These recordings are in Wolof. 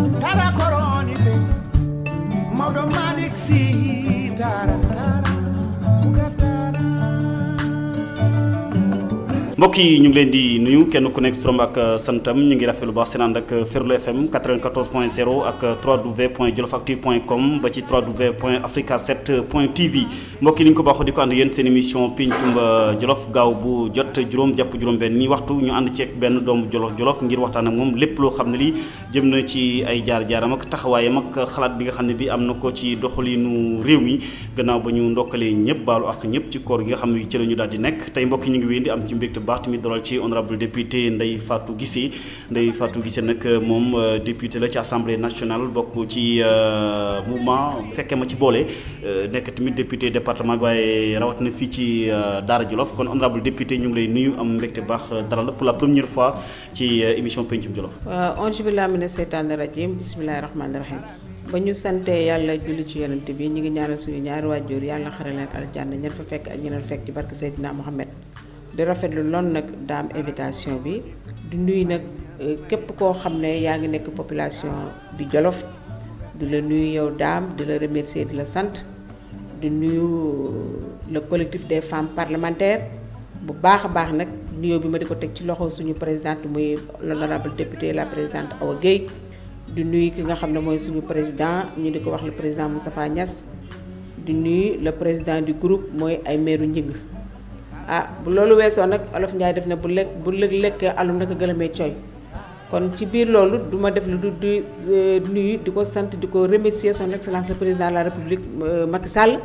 Tara koroni fe Maodo Malick Sy tara mbokk yi ñu ngi leen di nuyu kenn ku nekk turam ak santam ñu ngi rafetlu baax seen ànd ak Ferlo FM 94.0 ak www.jolofactu.com ba ci www.africa7.tv mbokk yi ni ñu ko baaxoo di ko ànd yéen seen émission Pencum Jolof gaaw bu jot juróom jàpp juróom-benn ni waxtu ñu ànd ceeg benn doomu jolof ngir waxtaan ak moom lépp loo xam ne li jëm na ci ay jaar-jaaram ak taxawaayam ak xalaat bi nga xam ne bi am na ko ci doxalinu réew mi gannaaw ba ñu ndokkalee ñëpp baalu ak ñëpp ci koor gi nga xam ne ci la ñu daal di nekk tey mbokk yi ñu ngi wéy di am ci mbégte baax tamit dalal ci honorable député Ndeye Fatou Guissé nag moom député la ci assemblée nationale bokk ci mouvement fekkee ma ci boole nekk tamit député département bi waaye rawatina fii ci Daara Jolof kon honorable député ñu ngi lay nuyu am mbégte baax dalal pour la première fois ci émission Pencum Jolof. auzu billaahi mina seytaani rajiim bismillaahi rahmaani rahiim ba ñu sante yàlla julli ci yonent bi ñu ngi ñaanal suñu ñaari waajur yàlla xare leen aljanna ñan fa fekk ak ñeneen fekk ci barke Seydina Mohamed di rafetlu lool nag daam invitation bi di nuyu nag képp koo xam ne yaa ngi nekk population di Jolof di la nuyu yow daam di la remercier di la sant di nuyu le collectif des femmes parlementaires bu baax a baax nag nuyoo bi ma di ko teg ci loxo suñu présidente muy l'honorable député la présidente Awa Guèye di nuyu ki nga xam ne mooy suñu président ñu di ko wax le président Moustapha Niass di nuyu le président du groupe mooy ay meeru njëng bu loolu weesoo nag Olof Njaay def na bu lekkee alu naka gëlëmee cooy kon ci biir loolu du ma def lu du nuyu di ko sant di ko remercier son excellence le président de la république Macky Sall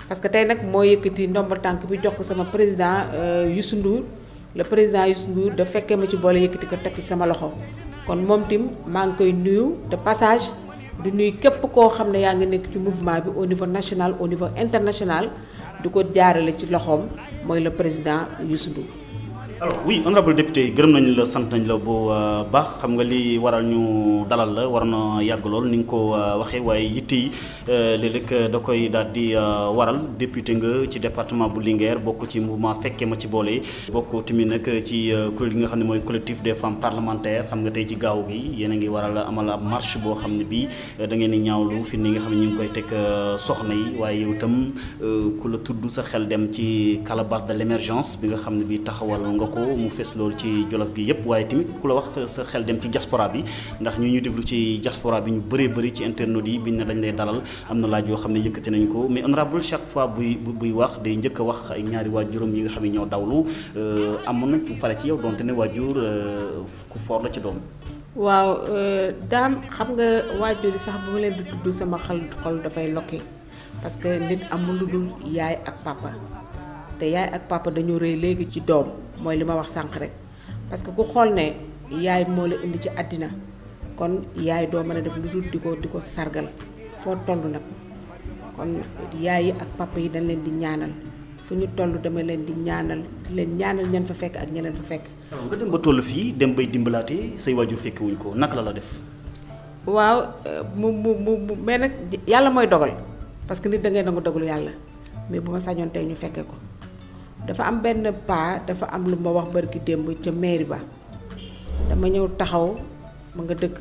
parce que tey nag moo yëkkati ndombal tànk bi jox ko sama président Youssou Ndour le président Youssou Ndour da fekkee ma ci boole yëkkati ko teg ci sama loxo kon moom tim maa ngi koy nuyu de passage di nuyu képp koo xam ne yaa ngi nekk ci mouvement bi au niveau national au niveau international di ko jaarale ci loxoom mooy le président Youssou Ndour. alors oui honorable député gërëm nañu la sant nañ la bu baax xam nga li waral ñu dalal la war na yàgg lool ni nga ko waxee waaye yitte yi léeg-léeg da koy daal di waral député nga ci département bu Linguère bokk ci mouvement fekkee ma ci boole bokk tamit nag ci kuréel gi nga xam ne mooy collectif des femmes parlementaires xam nga tey ci gaaw gi yéen a ngi waral amal ab marche boo xam ne bii da ngeen di ñaawlu fi ni nga xam ne ñu ngi koy teg soxna yi waaye yow itam ku la tudd sa xel dem ci calebasse de l'émergence bi nga xam ne bii taxawal nga ko mu fees loolu ci Jolof gi yëpp waaye tamit ku la wax sa xel dem ci diaspora bi ndax ñu déglu ci diaspora bi ñu bëree bëri ci internautes yi biñ ne dañ lay dalal am na laaj yoo xam ne yëkkati nañ ko mais honorable chaque fois buy wax day njëkk a wax ay ñaari waajuram yi nga xam ne ñoo dawlu amoon nañ fu fare ci yow donte ne waajur ku foor la ci doom. waaw daam xam nga waajur yi sax bu ma leen di tudd sama xol dafay lokki parce que nit amul lu dul yaay ak papa te yaay ak papa dañoo rëy léegi ci doom mooy li ma wax sànq rek parce que ku xool ne yaay moo la indi ci àddina kon yaay doo mën a def lu dul di ko sargal foo toll nag kon yaay yi ak papa yi dañ leen di ñaanal fu ñu toll dama leen di ñaanal ñan fa fekk ak ñeneen fa fekk. nga dem ba toll fii dem bay dimbalaate say waajur fekke wuñ ko naka la def. waaw mu mais nag yàlla mooy dogal parce que nit da ngay nangu dogalu yàlla mais bu ma sañoon tey ñu fekke ko. dafa am benn paa dafa am lu ma wax barki démb ca mairie ba dama ñëw taxaw ma nga dëkk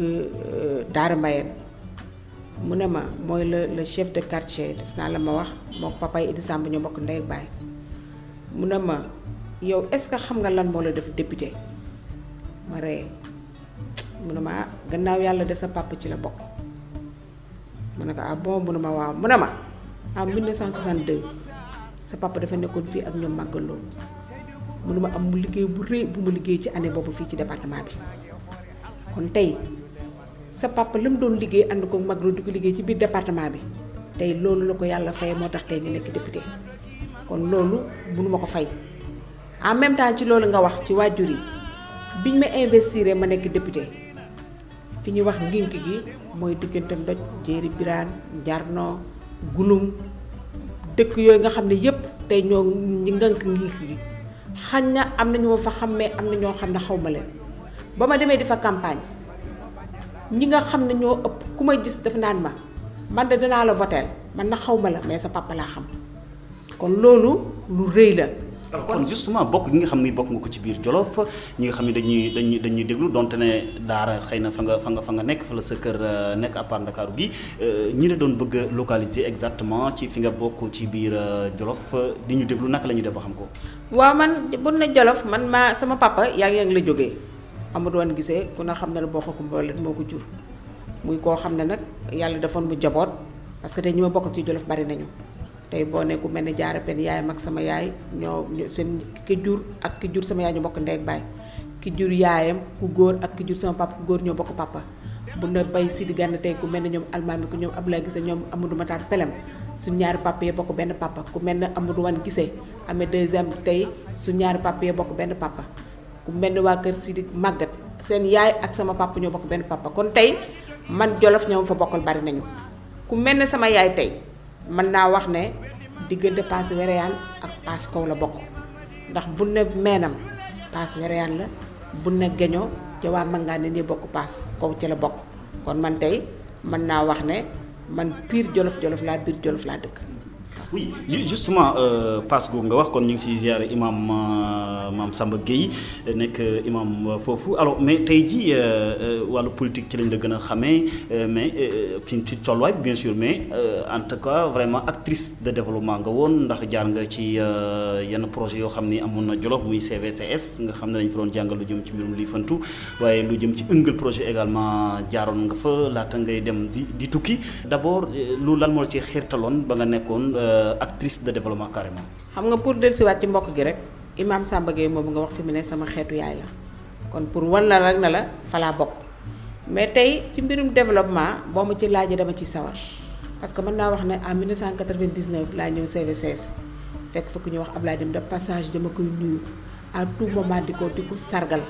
Daara Mbayeen mu ne ma mooy le chef de quartier def naa la ma wax moo papay Idi Samb ñu bokk ndey ak baay mu ne ma yow est-ce que xam nga lan moo la def député ma ree mu ne ma gannaaw yàlla de sa papa ci la bokk mu ne ko bon mu ne ma waaw mu ne ma en 1962 sa papa dafa nekkoon fii ak ñoom màggaloo mënuma am mu liggéey bu rëy bu mu liggéey ci année boobu fii ci département bi kon tey sa papa la mu doon liggéey ànd ko màggaloo di ko liggéey ci biir département bi tey loolu la ko yàlla fay moo tax tey nga nekk député kon loolu mënuma ko fay en même temps ci loolu nga wax ci waajur yi biñ ma investir ma nekk député fi ñuy wax ngink gi mooy diggante Ndoj Jéeri Biraan Njarno Gulum dëkk yooyu nga xam ne yépp tey ñoo ñi ngànk ngi gi xañ na am na ñu ma fa xàmmee am na ñoo xam ne xaw ma leen ba ma demee di fa campagne ñi nga xam ne ñoo ëpp ku may gis def naan ma man de dinaa la voteel man na xaw ma la mais sa papa laa xam kon loolu lu rëy la alors kon justement bokk gi nga xam ni bokk nga ko ci biir Jolof ñi nga xam ne dañuy déglu donte ne daara xëy na fa nga nekk fa la sa kër nekk à part Ndakaaru gi ñi la doon bëgg a localiser exactement ci fi nga bokk ci biir Jolof di ñu déglu naka la ñuy def ba xam ko. waaw man bu ne Jolof man sama papa yaa ngi la jógee Amadou Wane Guissé ku na xam ne boo xookum boole moo ko jur muy koo xam ne nag yàlla defoon mu jaboot parce que tey ñi ma bokk ci Jolof bari nañu. tey boo ne ku mel ne jaara pen yaayam ak sama yaay ñoo seen ki jur ak ki jur sama yaay ñu bokk ndey ak baay ki jur yaayam ku góor ak ki jur sama papa ku góor ñoo bokk papa bu na bay Sidi Gana tey ku mel ne ñoom almaami ku ñoom Abdoulaye Guissé ñoom Amadou Matar Pelem suñ ñaari papa yi bokk benn papa ku mel ne Amadou Wane Guissé amee deuxième tey suñ ñaari papa yi bokk benn papa ku mel ne waa kër Sidi Maguette seen yaay ak sama papa ñoo bokk benn papa kon tey man Jolof ñoom fa bokkal bari nañu ku mel ne sama yaay tey mën naa wax ne diggante paas wereyaan ak paas kaw la bokk ndax bu ne meenam paas wereyaan la bu ne geñoo ca waa mangaane ni bokk paas kaw ci la bokk kon man tey mën naa wax ne man piir Jolof laa biir Jolof laa dëkk. oui justement paas googu nga wax kon ñu ngi siy ziare imam maam Samba Gueye nekk imam foofu alors mais tey jii wàllu politique ci lañ la gën a xamee mais fi ci tolluwaay bien sûr mais en tout cas vraiment actrice de développement nga woon ndax jaar nga ci yenn projet yoo xam ni amoon na Jolof muy CVCS nga xam ne dañ fa doon jàngal lu jëm ci mbirum liifantu waaye lu jëm ci ëngal projet également jaaroon nga fa laata ngay dem di tukki d'abord lu lan moo la ci xiirtaloon ba nga nekkoon actrice de développement carrément. xam nga pour dellusiwaat ci mbokk gi rek imam Samba Gueye moom nga wax fi mu ne sama xeetu yaay la kon pour wan la rek na la fa laa bokk mais tey ci mbirum développement boo ma ci laajee dama ci sawar parce que mën naa wax ne en 1999 laa ñëw CVCS fekk fa ku ñuy wax Ablaye Dem de passage dama koy nuyu à tout moment di ko sargal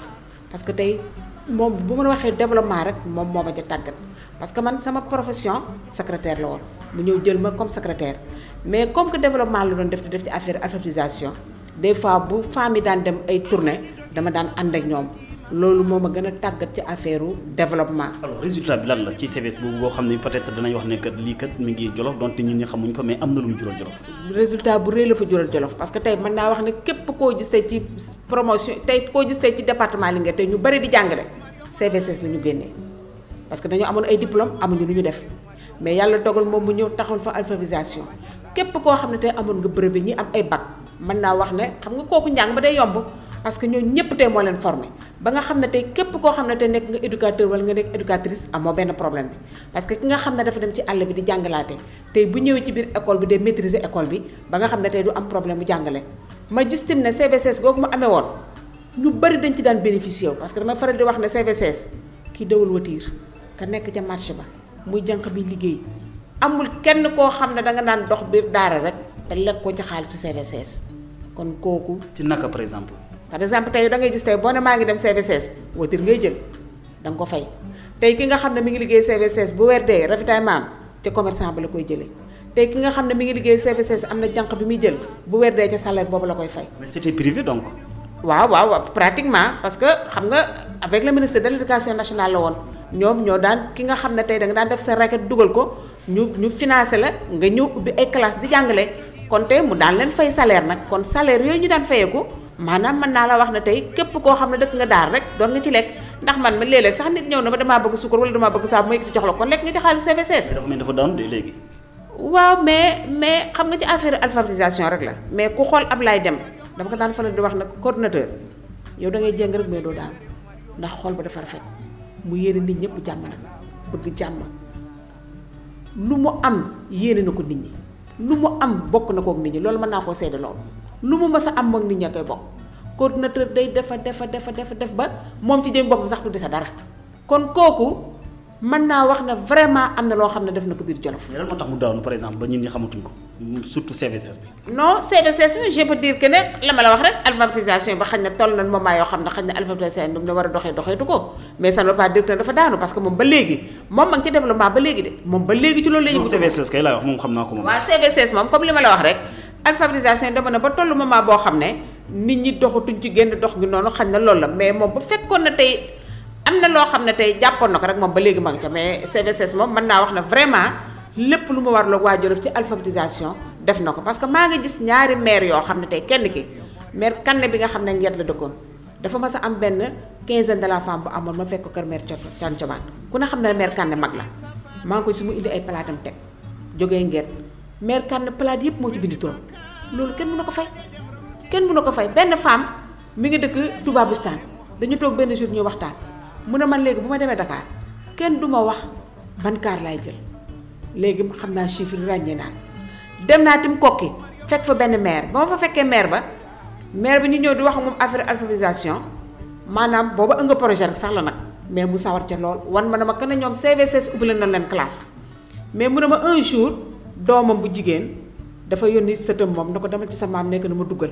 parce que tey moom bu ma waxee développement rek moom moo ma ca tàggat parce que man sama profession secrétaire la woon mu ñëw jël ma comme secrétaire mais comme que développement la doon def ci affaire alphabétisation des fois bu femmes yi daan dem ay tournée dama daan ànd ak ñoom loolu moo ma gën a tàggat ci affaire développement. alors résultat bi lan la ci CVS boobu boo xam ne peut-être danañ wax ne kat lii kat mi ngi Jolof donte ñun ñi xamuñ ko mais am na lu mu jural Jolof. résultat bu rëy la fa jural Jolof parce que tey mën naa wax ne képp koo gis tey ci promotion tey koo gis tey ci département Linguère tey ñu bari di jàngale CVCS la ñu génnee parce que dañoo amoon ay diplôme amuñu lu ñu def mais yàlla dogal moom mu ñëw taxawal fa alphabétisation képp koo xam ne tey amoon nga brevet ñi am ay bac mën naa wax ne xam nga kooku njàng ba day yomb parce que ñooñu ñëpp tey moo leen formé ba nga xam ne tey képp koo xam ne tey nekk nga éducateur wala nga nekk éducatrice amoo benn problème bi parce que ki nga xam ne dafa dem ci àll bi di jàngalaate tey bu ñëwee ci biir école bi day maîtriser école bi ba nga xam ne tey du am problème bu jàngale ma gis tim ne CVCS googu mu amee woon ñu bari dañ ci daan bénéficier wu parce que damay faral di wax ne CVCS kii dawal watiir ka nekk ca marché ba muy jànq bi liggéey amul kenn koo xam ne danga daan dox biir daara rek te lekk ko ci xaalisu CVCS kon kooku. ci naka par exemple. tey da ngay gis tey boo ne maa ngi dem CVCS watiir ngay jël da nga ko fay tey ki nga xam ne mi ngi liggéey CVCS bu weer dee ravitaillement am ca commerçant ba la koy jëlee tey ki nga xam ne mi ngi liggéey CVCS am na jànq bi muy jël bu weer dee ca salaire boobu la koy fay. mais c'était privé donc. waaw pratiquement parce que xam nga avec le ministère de l'éducation nationale la woon ñoom ñoo daan ki nga xam ne tey da nga daan def sa requête dugal ko ñu financé la nga ñëw ubbi ay classe di jàngale kon tey mu daan leen fay salaire nag kon salaire yooyu ñu daan fayeeku maanaam mën naa la wax ne tey képp koo xam ne dëkk nga daar rek doon nga ci lekk ndax man ma léeg-léeg sax nit ñëw na ma damaa bëgg suukar wala damaa bëgg saabu may jox la kon lekk nga ci xaalis CVCS. dafa mel dafa doon de léegi. waaw mais xam nga ci affaire alphabétisation rek la mais ku xool Ablaye Dem dama ko daan faral di wax nag coordinateur yow da ngay jéng rek mais doo daal ndax xool ba dafa rafet mu yéene nit ñëpp jàmm nag bëgg jàmm lu mu am yéene na ko nit ñi lu mu am bokk na kook nit ñi loolu mën naa koo seede loolu lu mu mës a am mook nit ñi koy bokk coordinateur day def ba moom ci jëm boppam sax du dese dara kon kooku mën naa wax ne vraiment am na loo xam ne def na ko biir Jolof. lan moo tax mu daanu par exemple ba ñun ñi xamatuñ ko surtout CVCS bi. non CVCS bi je peux dire que ne la ma la wax rek alphabétisation ba xañ na toll na moment yoo xam ne xañ na alphabétisation bi mu ne war a doxeetu ko mais ça ne veut pas dire que dafa daanu parce que moom ba léegi moom ma ngi ci développement ba léegi de moom ba léegi ci loolu la ñu. CVCS kay laay wax moom xam naa ko moom. waaw CVCS moom comme li ma la wax rek alphabétisation dama ne ba tollu moment boo xam ne nit ñi doxatuñ ci génn dox gi noonu xañ na loolu la mais moom bu fekkoon na tey am na loo xam ne tey jàppoon na ko rek moom ba léegi ma ngi ca mais CVCS moom mën naa wax ne vraiment lépp lu ma war la waa Jolof ci alphabétisation def na ko parce que maa ngi gis ñaari maire yoo xam ne tey kenn ki maire Kane bi nga xam ne Ngeet la dëkkoon dafa mas a am benn quinzaine de la femme bu amoon ma fekk ko kër maire Can Cobaan ku ne xam ne maire Kane mag la maa ngi koy su mu indi ay palaatam teg jógee Ngeet maire Kane palaat yëpp moo ci bindi turam loolu kenn mënu ko fay kenn mënu ko fay. benn femme mi ngi dëkk Touba Boustane dañu toog benn jour ñu waxtaan mu ne man léegi bu ma demee Dakar kenn du ma wax ban kaar laay jël léegi xam naa chiffre ràññee naa dem naa tim kokki fekk fa benn maire ba ma fa fekkee maire bi ñu ñëw di wax moom affaire alphabétisation maanaam booba ënga projet rek sax la nag mais mu sawar ca lool wan ma ne ma que ne ñoom CVCS ubbi leen na leen classe mais mu ne ma un jour doomam bu jigéen dafa yónni sëtam moom na ko demal ci sa maam nekk na ma duggal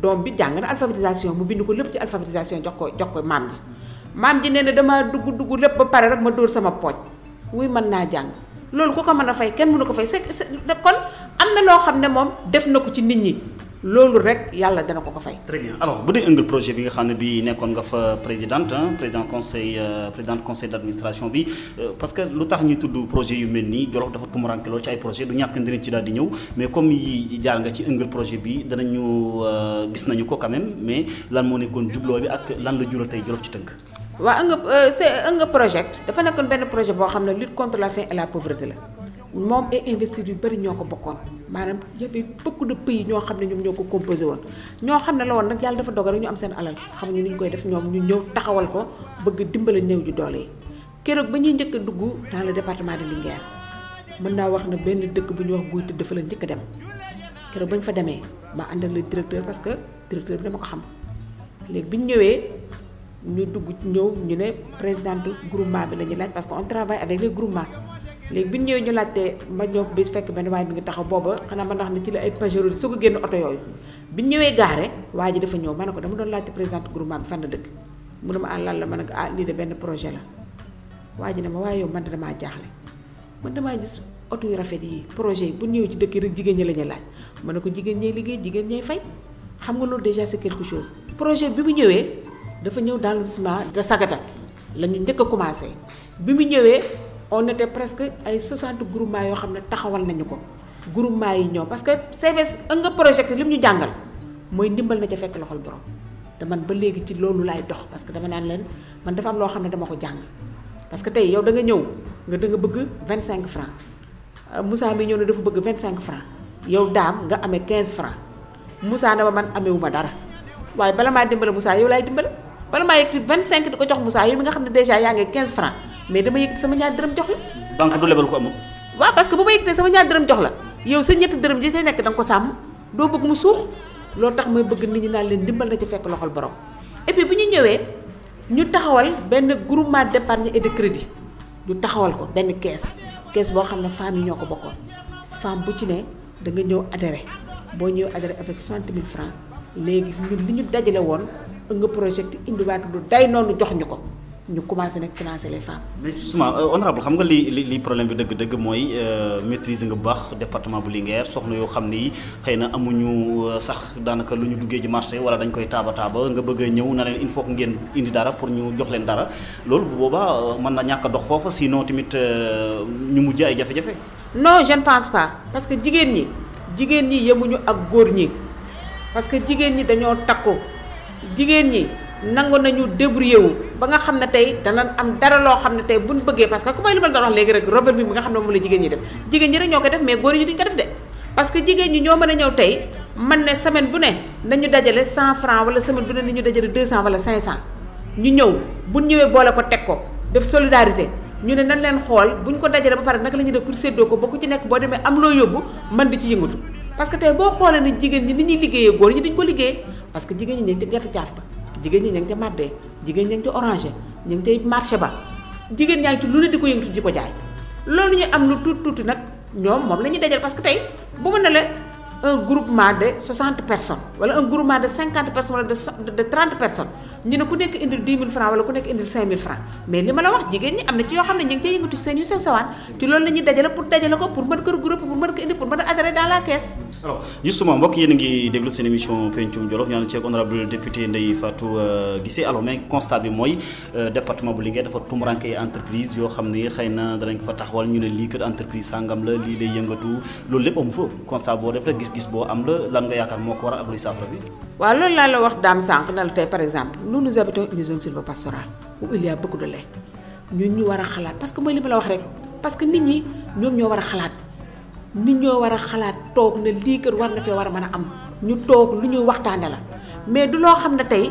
doom bi jàng na alphabétisation mu bind ko lépp ci alphabétisation jox ko maam ji nee na dama dugg lépp ba pare rek ma dóor sama pooj wuy mën naa jàng loolu ku ko mën a fay kenn mënu ko fay kon am na loo xam ne moom def na ko ci nit ñi loolu rek yàlla dana ko fay. très bien alors bu dee ëngal projet bi nga xam ne bii nekkoon nga fa présidente conseil d'administration bi parce que lu tax ñu tudd projet yu mel nii Jolof dafa tumuranke loolu ci ay projet du ñàkk ndiriñ ci daal di ñëw mais comme yi jaar nga ci ëngal projet bi danañu gis nañu ko quand même mais lan moo nekkoon jubloo bi ak lan la jural tey Jolof ci tënk. waa ënga projet dafa nekkoon benn projet boo xam ne lutte contre la faim et la pauvreté la moom ay investir yu bëri ñoo ko bokkoon maanaam y avait beaucoup de pays ñoo xam ne ñoom ñoo ko composé woon ñoo xam ne la woon nag yàlla dafa dogal rek ñu am seen alal xamuñu ni ñu koy def ñoom ñu ñëw taxawal ko bëgg dimbale néew ju doole yi keroog ba ñuy njëkk a dugg dans le département de Linguère mën naa wax ne benn dëkk bu ñuy wax Guy Tëdd fa la njëkk a dem keroog ba ñu fa demee ma ànd ak le directeur parce que directeur bi dama ko xam léegi bi ñu ñëwee ñu dugg ñëw ñu ne présidente groupement bi la ñuy laaj parce que on travaille avec les groupements léegi bi ñu ñëwee ñu laajte ma ñëw bi fekk benn waaye mi ngi taxaw booba xanaa ma ndax ne ci la ay Pajero soo ko génn oto yooyu bi ñu ñëwee gaare waa ji dafa ñëw ma ne ko dama doon laajte présidente groupement bi fan la dëkk mu ne ma lan la ma ne ko lii de benn projet la waa ji ne ma waaye yow man damaa jaaxle man damaa gis oto yu rafet yi projet yi bu ñëwee ci dëkk yi rek jigéen ñi la ñuy laaj ma ne ko jigéen ñee liggéey jigéen ñee fay xam nga loolu déjà c'est quelque chose projet bi mu ñëwee dafa ñëw dans l'arrondissement de Sagata la ñu njëkk a commencé bi mu ñëwee on était presque ay 60 groupements yoo xam ne taxawal nañu ko groupement yi ñëw parce que CVS ënga projet li mu ñu jàngal mooy ndimbal na ca fekk loxol borom te man ba léegi ci loolu laay dox parce que dama naan leen man dafa am loo xam ne dama ko jàng parce que tey yow da nga ñëw da nga bëgg 25 francs Moussa mi ñëw ne dafa bëgg 25 francs yow daam nga amee 15 francs Moussa ne ma man amewuma dara waaye bala maa dimbale Moussa yow laay dimbale bala maa yëkkati 25 di ko jox Moussa yow mi nga xam ne déjà yaa ngi 15 francs mais dama yëkkati sama ñaar dërëm jox la. banque du lebal ko amul. waaw parce que bu ma yëkkatee sama ñaar dërëm jox la yow sa ñetti dërëm ji cay nekk da nga ko sàmm doo bëgg mu suux loolu tax may bëgg nit ñi naan leen dimbal na ci fekk loxol borom et puis bu ñu ñëwee ñu taxawal benn groupement d'épargne et de crédit ñu taxawal ko benn kees boo xam ne femmes yi ñoo ko bokkoon femme bu ci ne da nga ñëw adhéré boo ñëw adhéré avec 60 000 francs léegi ñun li ñu dajale woon nga projet indiwaat lu day noonu jox ñu ko ñu commencé nag financer les femmes. mais justement honorable xam nga li problème bi dëgg-dëgg mooy maîtriser nga bu baax département bu Linguère soxna yoo xam ni xëy na amuñu sax daanaka lu ñu duggee ci marché wala dañ koy taaba nga bëgg a ñëw na leen il faut que ngeen indi dara pour ñu jox leen dara loolu bu boobaa mën na ñàkk a dox foofa sinon tamit ñu mujj ay jafe-jafe. non je ne pense pas parce que jigéen ñi yemuñu ak góor ñi parce que jigéen ñi dañoo takku jigéen ñi. nangu nañu débrouillé wu ba nga xam ne tey danañ am dara loo xam ne tey buñ bëggee parce que ku may li ma doon wax léegi rek revenu bi nga xam ne moom la jigéen ñi def jigéen ñi rek ñoo ko def mais góor ñi duñ ko def de parce que jigéen ñi ñoo mën a ñëw tey man ne semaine bu ne nañu dajale 100 francs wala semaine bu ne nañu dajale 200 wala 500 ñu ñëw buñ ñëwee boole ko teg ko def solidarité ñu ne nañ leen xool buñ ko dajale ba pare naka la ñuy def pour séddoo ko ba ku ci nekk boo demee am loo yóbbu man di ci yëngatu parce que tey boo xoolee ne jigéen ñi ni ñuy liggéeyee góor ñi dañ ko liggéeyee parce que jigéen ñi ñu ngi ci gerte caaf ba jigéen ñi ñu ngi ca màddee jigéen ñi ñu ngi ca orange ñu ngi cay marché ba jigéen ñaa ngi ci lu ne di ko yëngatu di ko jaay loolu ñu am lu tuuti nag ñoom moom la ñuy dajal parce que tey bu ma ne la un groupement de 60 personnes wala un groupement de 50 personnes wala de 30 personnes ñu ne ku nekk indil 10 000 francs wala ku nekk indil 5 000 francs mais li ma la wax jigéen ñi am na ci yoo xam ne ñu ngi cay yëngatu seen yu sew sawaan ci loolu la ñuy dajale pour dajale ko pour mën ko regrouper pour mën ko indi pour mën a adhérer dans la caisse. alors justement mbokk yéen a ngi déglu seen émission Pencum Jolof ñu ànd ci honorable député Ndeye Fatou Guissé alors mais constat bi mooy département bu Linguère dafa tumuraanke entreprise yoo xam ne xëy na danañ ko fa taxawal ñu ne lii kat entreprise sangam la lii lay yëngatu loolu lépp amu fa constat boo def la gis-gis boo am la lan nga yaakaar moo ko war a ab li saafara bi. waaw loolu laa la wax daam sànq na la tey par exemple nous habitons une zone sylvopastorale où il y a beaucoup de lait ñun ñu war a xalaat parce que mooy li ma la wax rek parce que nit ñi ñoom ñoo war a xalaat nit ñoo war a xalaat toog ne lii kër war na fee war a mën a am ñu toog lu ñuy waxtaane la mais du loo xam ne tey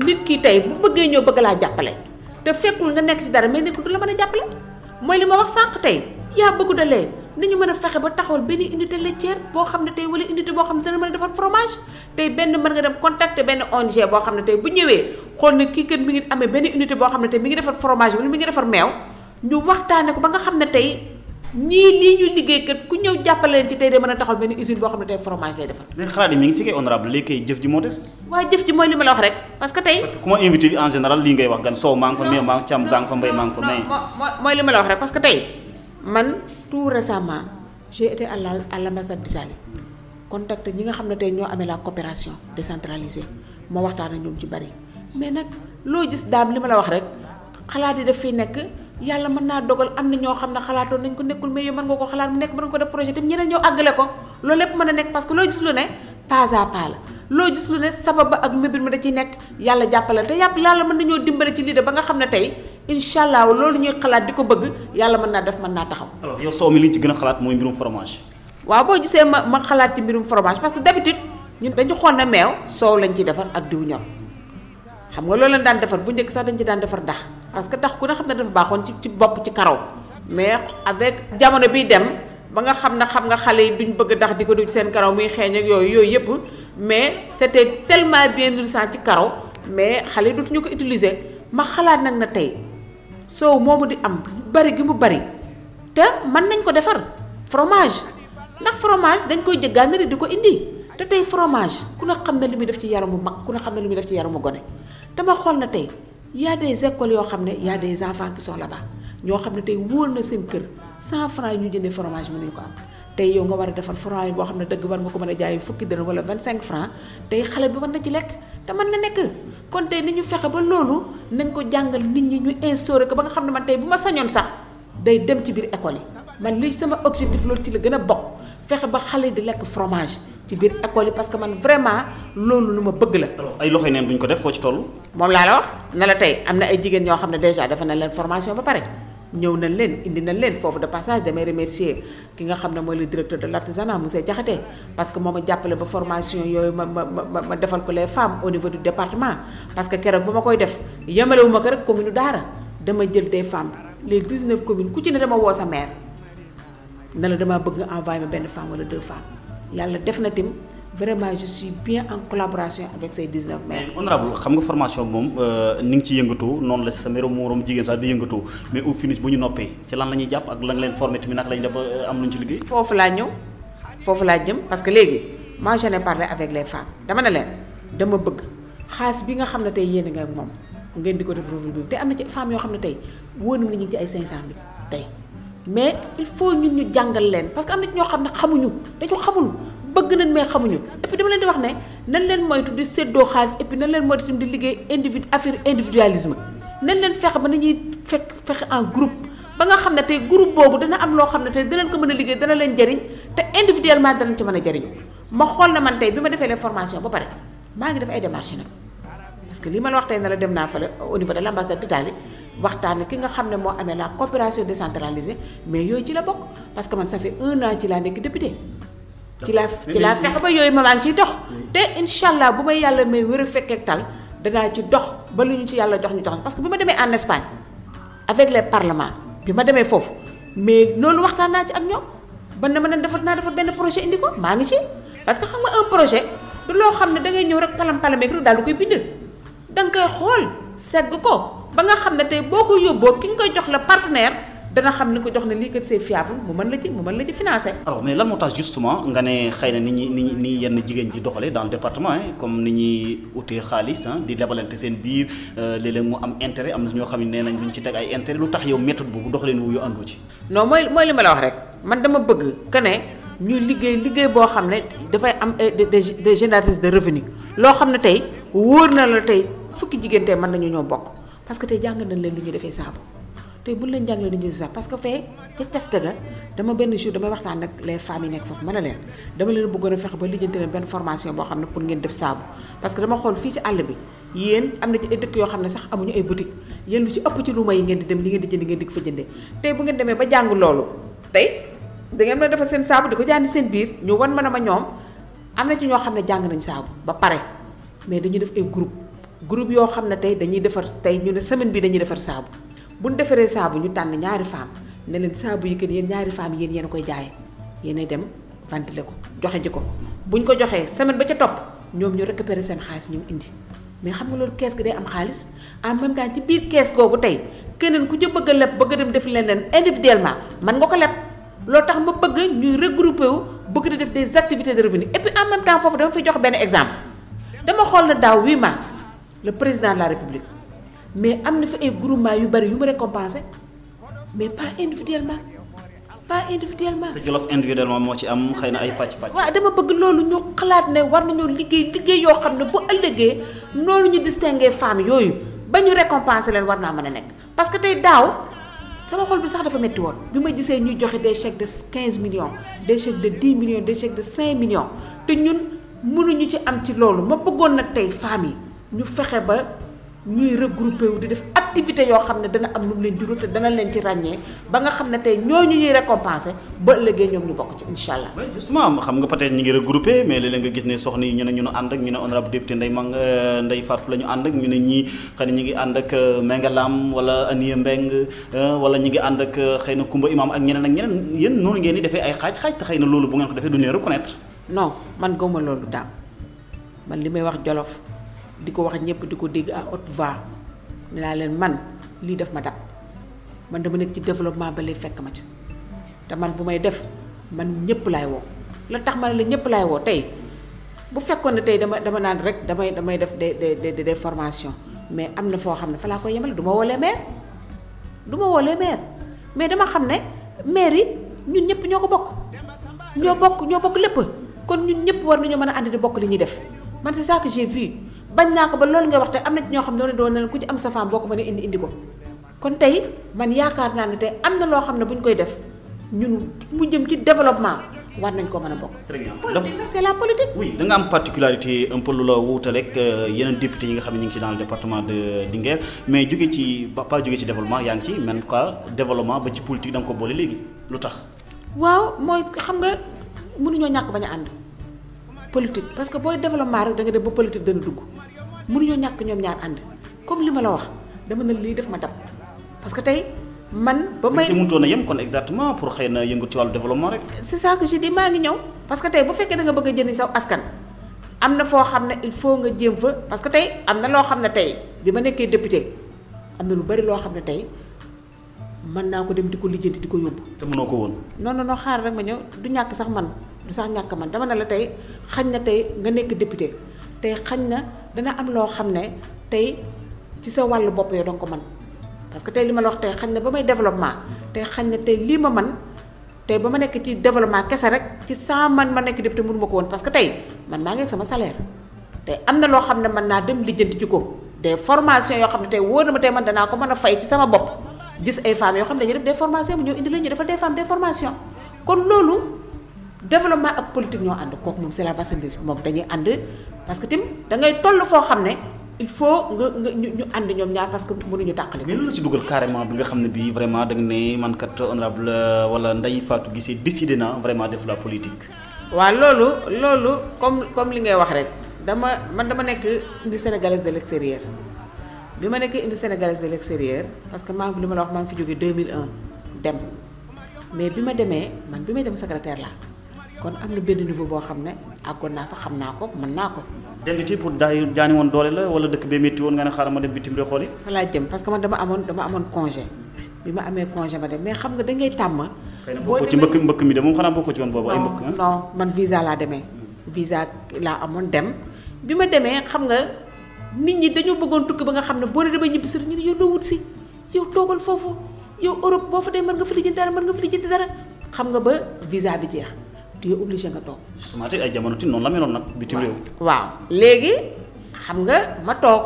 nit ki tey bu bëggee ñoo bëgg laa jàppale te fekkul nga nekk ci dara mais nit ko du la mën a jàppale mooy li ma wax sànq tey yaa bëgg de lait nañu mën a fexe ba taxawal benn unité laitière boo xam ne tey wala unité boo xam ne dana mën a defar fromage tey benn mën nga dem contacter benn ONG boo xam ne tey bu ñëwee xool ne kii kat mi ngi amee benn unité boo xam ne tey mi ngi defar fromage wala mi ngi defar meew ñu waxtaane ko ba nga xam ne tey ñii lii ñu liggéey kat ku ñëw jàppale leen ci tey de mën a taxawal benn usine boo xam ne tey fromage lay defar. mais xalaat yi mi ngi fi kay honorable léegi kay jëf ji moo des. waaye jëf ji mooy li ma la wax rek parce que tey. parce que ku ma invité en général lii ngay wax gan soow maa ngi fa meew maa ngi càmm gaa ngi fa mbay maa ngi fa may. mooy li ma la wax rek parce que tey man tout récemment j'ai été à l'ambassade d'Italie contacté ñi nga xam ne tey ñoo amee la coopération décentralisée ma waxtaan ak ñoom ci bari mais nag loo gis daam li ma la wax rek xalaat yi daf fiy nekk yàlla mën naa dogal am na ñoo xam ne xalaatoon nañ ko nekkul mais yow mën nga ko xalaat mu nekk mën nga ko def projet tam ñeneen ñoo àggale ko loolu lépp mën a nekk parce que loo gis lu ne pas à pas la loo gis lu ne sabab ba ak mébir mi da ciy nekk yàlla jàppale te yàlla mën nañoo dimbale ci lii de ba nga xam ne tey incha allah loolu ñuy xalaat di ko bëgg yàlla mën naa def mën naa taxaw. alors yow soow mi li ñu ci gën a xalaat mooy mbirum fromage. waaw boo gisee ma xalaat ci mbirum fromage parce que d'habitude ñun dañu xool ne meew soow lañ ciy defar ak diw ñor xam nga loolu lañ daan defar bu njëkk sax dañ ci daan defar dax parce que dax ku ne xam ne dafa baaxoon ci bopp ci karaw mais avec jamono biy dem ba nga xam nga xale yi duñ bëgg dax di ko dugg seen karaw muy xeeñ ak yooyu yëpp mais c'était tellement bien nourrissant ci karaw mais xale yi dootuñu ko utiliser ma xalaat nag na tey soow moomu di am bari gi mu bari te mën nañ ko defar fromage ndax fromage dañ koy jëggaanari di ko indi te tey fromage ku ne xam ne li muy def ci yaramu mag ku ne xam ne li muy def ci yaramu gone dama xool na tey y a des écoles yoo xam ne y a des enfants qui sont là-bas ñoo xam ne tey wóor na seen kër 100 francs yi ñu jëndee fromage mënuñu ko am tey yow nga war a defar fromage boo xam ne dëgg war nga ko mën a jaay fukki dërëm wala 25 francs tey xale bi mën na ci lekk te mën na nekk kon tey ni ñu fexe ba loolu nañ ko jàngal nit ñi ñu instauré ko ba nga xam ne man tey bu ma sañoon sax day dem ci biir école yi man lii sama objectif loolu ci la gën a bokk fexe ba xale di lekk fromage ci biir école yi parce que man vraiment loolu lu ma bëgg la. ay loxoy neen bu ñu ko def foo ci toll. moom laa la wax ne la tey am na ay jigéen ñoo xam ne déjà defe nañ leen formation ba pare ñëw nañ leen indi nañ leen foofu de passage damay remercier ki nga xam ne mooy le directeur de l'artisanat monsieur Diakhaté parce que moo ma jàppale ba formation yooyu ma defal ko les femmes au niveau du département parce que keroog bu ma koy def yemalewu ma ko rek commune Daara dama jël des femmes les 19 communes ku ci ne dama woo sa maire ne la damaa bëgg nga envoyé ma benn femme wala 2 femmes yàlla def na tim vraiment je suis bien en collaboration avec ces 19 maires. mais honorable xam nga formation moom ni ngi ci yëngatu noonu la sa moroom jigéen sax di yëngatu mais au finish bu ñu noppee ci lan la ñuy jàpp ak lan leen formé tamit naka la ñuy def ba am lu ñu ci liggéey. foofu laa ñëw foofu laa jëm parce que léegi moi j'en ai parlé avec les femmes dama ne leen dama bëgg xaalis bi nga xam ne tey yéen nga ak moom ngeen di ko def revue bi te am na ci femmes yoo xam ne tey wóor na ñu ngi ci ay 500000 tey mais il faut ñun ñu jàngal leen parce que am na ci ñoo xam ne xamuñu dañu xamul. bëgg nañ mais xamuñu et puis dama leen di wax ne nañ leen moytu di séddoo xaalis et puis nañ leen moytu di liggéey affaire individualisme nañ leen fexe ba nañuy fexe en groupe ba nga xam ne tey groupe boobu dana am loo xam ne tey danañ ko mën a liggéey dana leen jëriñ te individuellement danañ ci mën a jëriñu ma xool na man tey bi ma defee les formations ba pare maa ngi def ay démarches nag parce que li ma la wax tey ne la dem naa fële au niveau de l'ambassade d'Italie waxtaan ki nga xam ne moo amee la coopération décentralisée mais yooyu ci la bokk parce que man ça fait 1 an ci laa nekk député ci laa fexe ba yooyu ma maa ngi ciy dox te incha allah bu may yàlla may wër a fekkee tal danaa ci dox ba lu ñu ci yàlla jox ñu jox parce que bi ma demee en Espagne avec les parlements bi ma demee foofu mais loolu waxtaan naa ci ak ñoom ba ne ma ne defar benn projet indi ko maa ngi ci parce que xam nga un projet du loo xam ne da ngay ñëw rek palam-palameeg rek daal di koy bind da nga koy xool segg ko ba nga xam ne tey boo ko yóbboo ki nga koy jox la partenaire dana xam ni ko jox ne lii kat c'est fiable mu mën la ci financer. alors mais lan moo tax justement nga ne xëy na ni yenn jigéen ji doxalee dans le département comme ni ñuy utee xaalis di lebalante seen biir léeg-léeg mu am intérêt am na ñoo xam ne nee nañ duñ ci teg ay intérêt lu tax yow méthode boobu doxaleen wu yu àndoo ci. non mooy li ma la wax rek man dama bëgg que ne ñu liggéey boo xam ne dafay am des génératrices de revenus loo xam ne tey wóor na la tey fukki jigéen tey mën nañu ñoo bokk parce que tey jàng nañ leen lu ñuy defee saabu. tey buñ leen jàngalee dañuy sax parce que fee ca test ga dama benn jour damay waxtaan ak les femmes yi nekk foofu mën na leen dama leen bëggoon a fexe ba lijjanti leen benn formation boo xam ne pour ngeen def saabu parce que dama xool fii ci àll bi yéen am na ci ay dëkk yoo xam ne sax amuñu ay boutique yéen lu ci ëpp ci luuma yi ngeen di dem li ngeen di jënd ngeen di ko fa jëndee tey bu ngeen demee ba jàng loolu tey da ngeen mën a defal seen saabu di ko jaandi seen biir ñu wan mën a ma ñoom am na ci ñoo xam ne jàng nañ saabu ba pare mais dañuy def ay groupe yoo xam ne tey dañuy defar tey ñu ne semaine bi dañuy defar saabu bu ñu defaree saabu ñu tànn ñaari femme ne leen saabu yi kat yéen ñaari femme yéen a koy jaay yéenay dem ventiler ko joxe ji ko buñ ko joxee semaine ba ca topp ñoom ñu récupérer seen xaalis ñëw indi mais xam nga loolu kees gi day am xaalis en même temps ci biir kees googu tey keneen ku ca bëgg a leb bëgg a dem def leneen individuellement man nga ko leb loolu tax ma bëgg ñuy regrouper wu bëgg di def des activités de revenu et puis en même temps foofu dama fay jox benn exemple dama xool na daaw 8 mars le président de la république mais am na fi ay groupement yu bari yu mu récompensé mais pas individuellement. te Jolof individuellement moo ci am xëy na ay pàcc. waaw dama bëgg loolu ñu xalaat ne war nañoo liggéey yoo xam ne bu ëllëgee noonu ñu distinguer femmes yooyu ba ñu récompenser leen war naa mën a nekk. parce que tey daaw sama xol bi sax dafa metti woon bi ma gisee ñuy joxe des chèques de 15 millions des chèques de 10 millions des chèques de 5 millions te ñun mënuñu ci am ci loolu ma bëggoon nag tey femmes yi ñu fexe ba. ñuy regroupé wu di def activité yoo xam ne dana am lu mu leen jural te dana leen ci ràññee ba nga xam ne tey ñooñu ñuy récompensé ba ëllëgee ñoom ñu bokk ci incha allah. oui justement xam nga peut-être ñi ngi regroupé mais léeg-léeg nga gis ne soxna yi ñu ne ànd ak ñu ne honorable député Ndeye Fatou la ñu ànd ak ñu ne ñii xëy na ñi ngi ànd ak Mengalam wala Aniya Mbeng wala ñi ngi ànd ak xëy na Kumba Imam ak ñeneen yéen noonu ngeen di defee ay xaaj te xëy na loolu bu ngeen ko defee du ne reconnaître. non man gëwma loolu daam man li may wax Jolof di ko wax ñëpp di ko dégg à haute voix ne naa leen man lii def ma dab man dama nekk ci développement ba lay fekk ma ci te man bu may def man ñëpp laay woo la tax ma ne la ñëpp laay woo tey bu fekkoon ne tey dama naan rek damay def des formations mais am na foo xam ne fa laa koy yemale du ma woolee maire mais dama xam ne maire yi ñun ñëpp ñoo bokk lépp kon ñun ñëpp war nañoo mën a ànd di bokk li ñuy def man c'est ça que j'ai vu. bañ naa ko ba loolu nga wax te am na ci ñoo xam ne doon na leen ku ci am sa femme boo ko mën a indi ko kon tey man yaakaar naa ne tey am na loo xam ne bu ñu koy def ñun mu jëm ci développement war nañ ko mën a bokk. très bien politique nag c'est la politique. oui da nga am particularité un peu lu la wuutale ak yeneen député yi nga xam ne ñu ngi ci dans le département de Linguère mais jóge ci pas jóge ci développement yaa ngi ci même quoi développement ba ci politique da nga ko boole léegi lu tax. waaw mooy xam nga mënuñoo ñàkk bañ a ànd politique parce que booy développement rek da nga dem ba politique dana dugg. mënuñoo ñàkk ñoom ñaar ànd comme li ma la wax dama ne lii def ma dab parce que tey man. ba may ci mënutoon a yem kon exactement pour xëy na yëngu ci wàllu développement rek. c'est ça que je dis maa ngi ñëw parce que tey bu fekkee da nga bëgg a jëriñ saw askan am na foo xam ne il faut nga jéem fa parce que tey am na loo xam ne tey bi ma nekkee député am na lu bari loo xam ne tey mën naa ko dem di ko lijjanti di ko yóbbu. te mënoo ko woon. non xaar rek ma ñëw du ñàkk sax man du sax ñàkk man dama ne la tey xañ na tey nga nekk député tey xañ na. dana am loo xam ne tey ci sa wàllu bopp yow danga ko mën parce que tey li ma la wax tey xañ na ba may développement tey xañ na tey lii ma man tey ba ma nekk ci développement kese rek ci sans man ma nekk député mënu ma ko woon parce que tey man maa ngi ak sama salaire tey am na loo xam ne mën naa dem lijjanti ci ko des formations yoo xam ne tey wóor na ma tey man danaa ko mën a fay ci sama bopp gis ay femmes yoo xam ne dañuy def des formations bu ñëw indi la ñu defal des femmes des formations kon loolu développement ak politique ñoo ànd kooku moom c'est la vasandir moom dañuy ànd parce que tim da ngay toll foo xam ne il faut nga ñu ànd ñoom ñaar parce que mënuñu tàqale. mais loolu la si dugal carrément bi nga xam ne bii vraiment da nga ne man kat honorable wala Ndeye Fatou Guissé décidé na vraiment def la politique. waaw loolu comme li ngay wax rek dama nekk une sénégalaise de l'extérieur bi ma nekkee une sénégalaise de l'extérieur parce que maa ngi li ma la wax maa ngi fi jógee 2001 dem mais bi ma demee man bi may dem secrétaire laa. kon am na benn niveau boo xam ne àggoon naa fa xam naa ko mën naa ko. dem biti pour jaani woon doole la wala dëkk bee métti woon nga ne xaaral ma dem bitim réew xool yi. falaa jëm parce que man dama amoon congé bi ma amee congé ma dem mais xam nga da ngay tàmm. xëy na bokkoo ci mbëkk mi de moom xanaa bokkoo ci woon boobu ay mbëkk. non man visa laa demee. visa laa amoon dem bi ma demee xam nga nit ñi dañoo bëggoon tukki ba nga xam ne boo dee damay ñibbi si ñu ne yow loo wut si yow toogal foofu yow Europe boo fa dee mën nga fa lijjanti dara xam nga ba visa bi jeex. tu es obligé nga toog. justement tey ay jamono ti noonu la meloon nag bitim réew. waaw léegi xam nga ma toog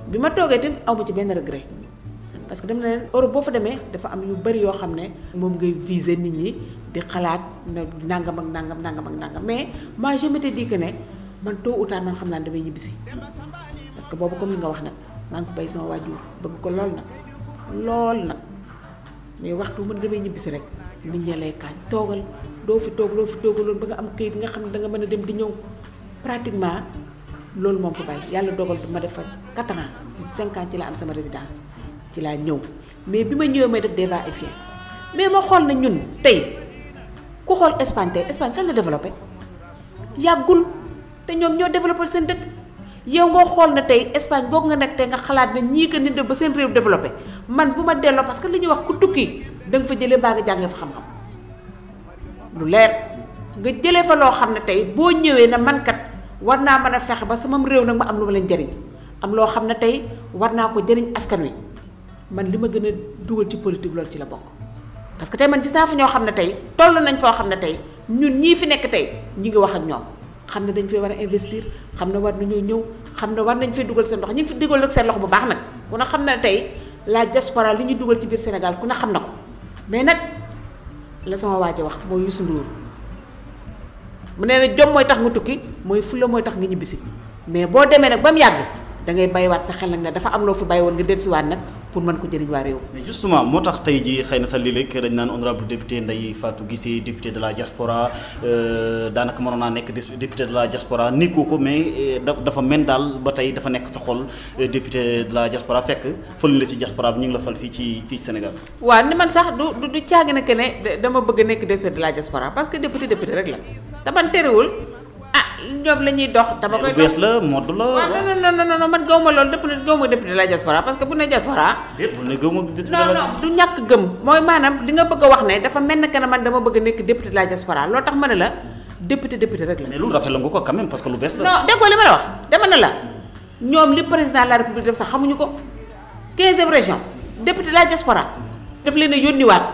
bi ma toogee tamit aw ma ci benn regret parce que dem na leen Europe boo fa demee dafa am yu bari yoo xam ne moom ngay viser nit ñi di xalaat ne nangam ak nangam mais moi je m'étais dit que ne man tôt ou tard man xam naa ne damay ñibbisi parce que boobu comme li nga wax nag maa ngi fi bay sama waajur bëgg ko lool nag mais waxtu mën damay ñibbisi rek nit ñi lay kaañ toogal doo fi toogaloon ba nga am këyit nga xam ne danga mën a dem di ñëw pratiquement loolu moom fa bàyyi yàlla dogal ma def fa 4 ans même 5 ans ci laa am sama résidence ci laa ñëw mais bi ma ñëwee may def des va-et-vient mais ma xool na ñun tey ku xool Espagne kañ la développé yàggul te ñoom ñoo développé seen dëkk yow nga xool na tey Espagne googu nga nekk tey nga xalaat na ñii que nit def ba seen réew développé man bu ma delloo parce que li ñuy wax ku tukki da nga fa jëlee baa nga jàngee fa xam-xam lu leer nga jëlee fa loo xam ne tey boo ñëwee na man kat war naa mën a fexe ba sama réew nag ma am lu ma leen jëriñ am loo xam ne tey war naa ko jëriñ askan wi man li ma gën a dugal ci politique loolu ci la bokk. parce que tey man gis naa fa ñoo xam ne tey toll nañ foo xam ne tey ñun ñii fi nekk tey ñu ngi wax ak ñoom xam ne dañ fee war a investir xam ne war nañoo ñëw xam ne war nañ fee dugal seen loxo ñu ngi fi dugal seen loxo bu baax nag ku ne xam ne tey la diaspora li ñuy dugal ci biir Sénégal ku ne xam na ko mais nag la sama waaj wax mooy Youssou Ndour mu nee na jom mooy tax nga tukki mooy fulla mooy tax nga ñibbisi mais boo demee nag ba mu yàgg da ngay bàyyiwaat sa xel nag ne dafa am loo fi bàyyi woon nga dellusiwaat nag pour mën ko jëriñ waa réew. mais justement moo tax tey jii xëy na sa léeg-léeg dañ naan honorable député Ndeye Fatou Guissé député de la diaspora daanaka mënoon naa nekk député de la diaspora nekkoo ko mais dafa mel daal ba tey dafa nekk sa xol député de la diaspora fekk fële la ci diaspora bi ñu ngi la fal fii ci Sénégal. waaw ni man sax du caagi na que ne dama bëgg a nekk député de la diaspora parce que député rek la te man terewul. ñoom la ñuy dox dama koy dox bees la mode la. waaw non man gëwuma loolu gëwuma député de la diaspora parce que bu ne diaspora. déet bu ne gëwuma député de la diaspora. non du ñàkk gëm mooy maanaam li nga bëgg a wax ne dafa mel ne que ne man dama bëgg a nekk député de la diaspora loolu tax ma ne la député rek la. mais lu rafet la nga ko quand même parce que lu bees la. non déggoo li ma la wax dama ne la ñoom li président de la république def sax xamuñu ko 15e région député de la diaspora daf leen a yónniwaat.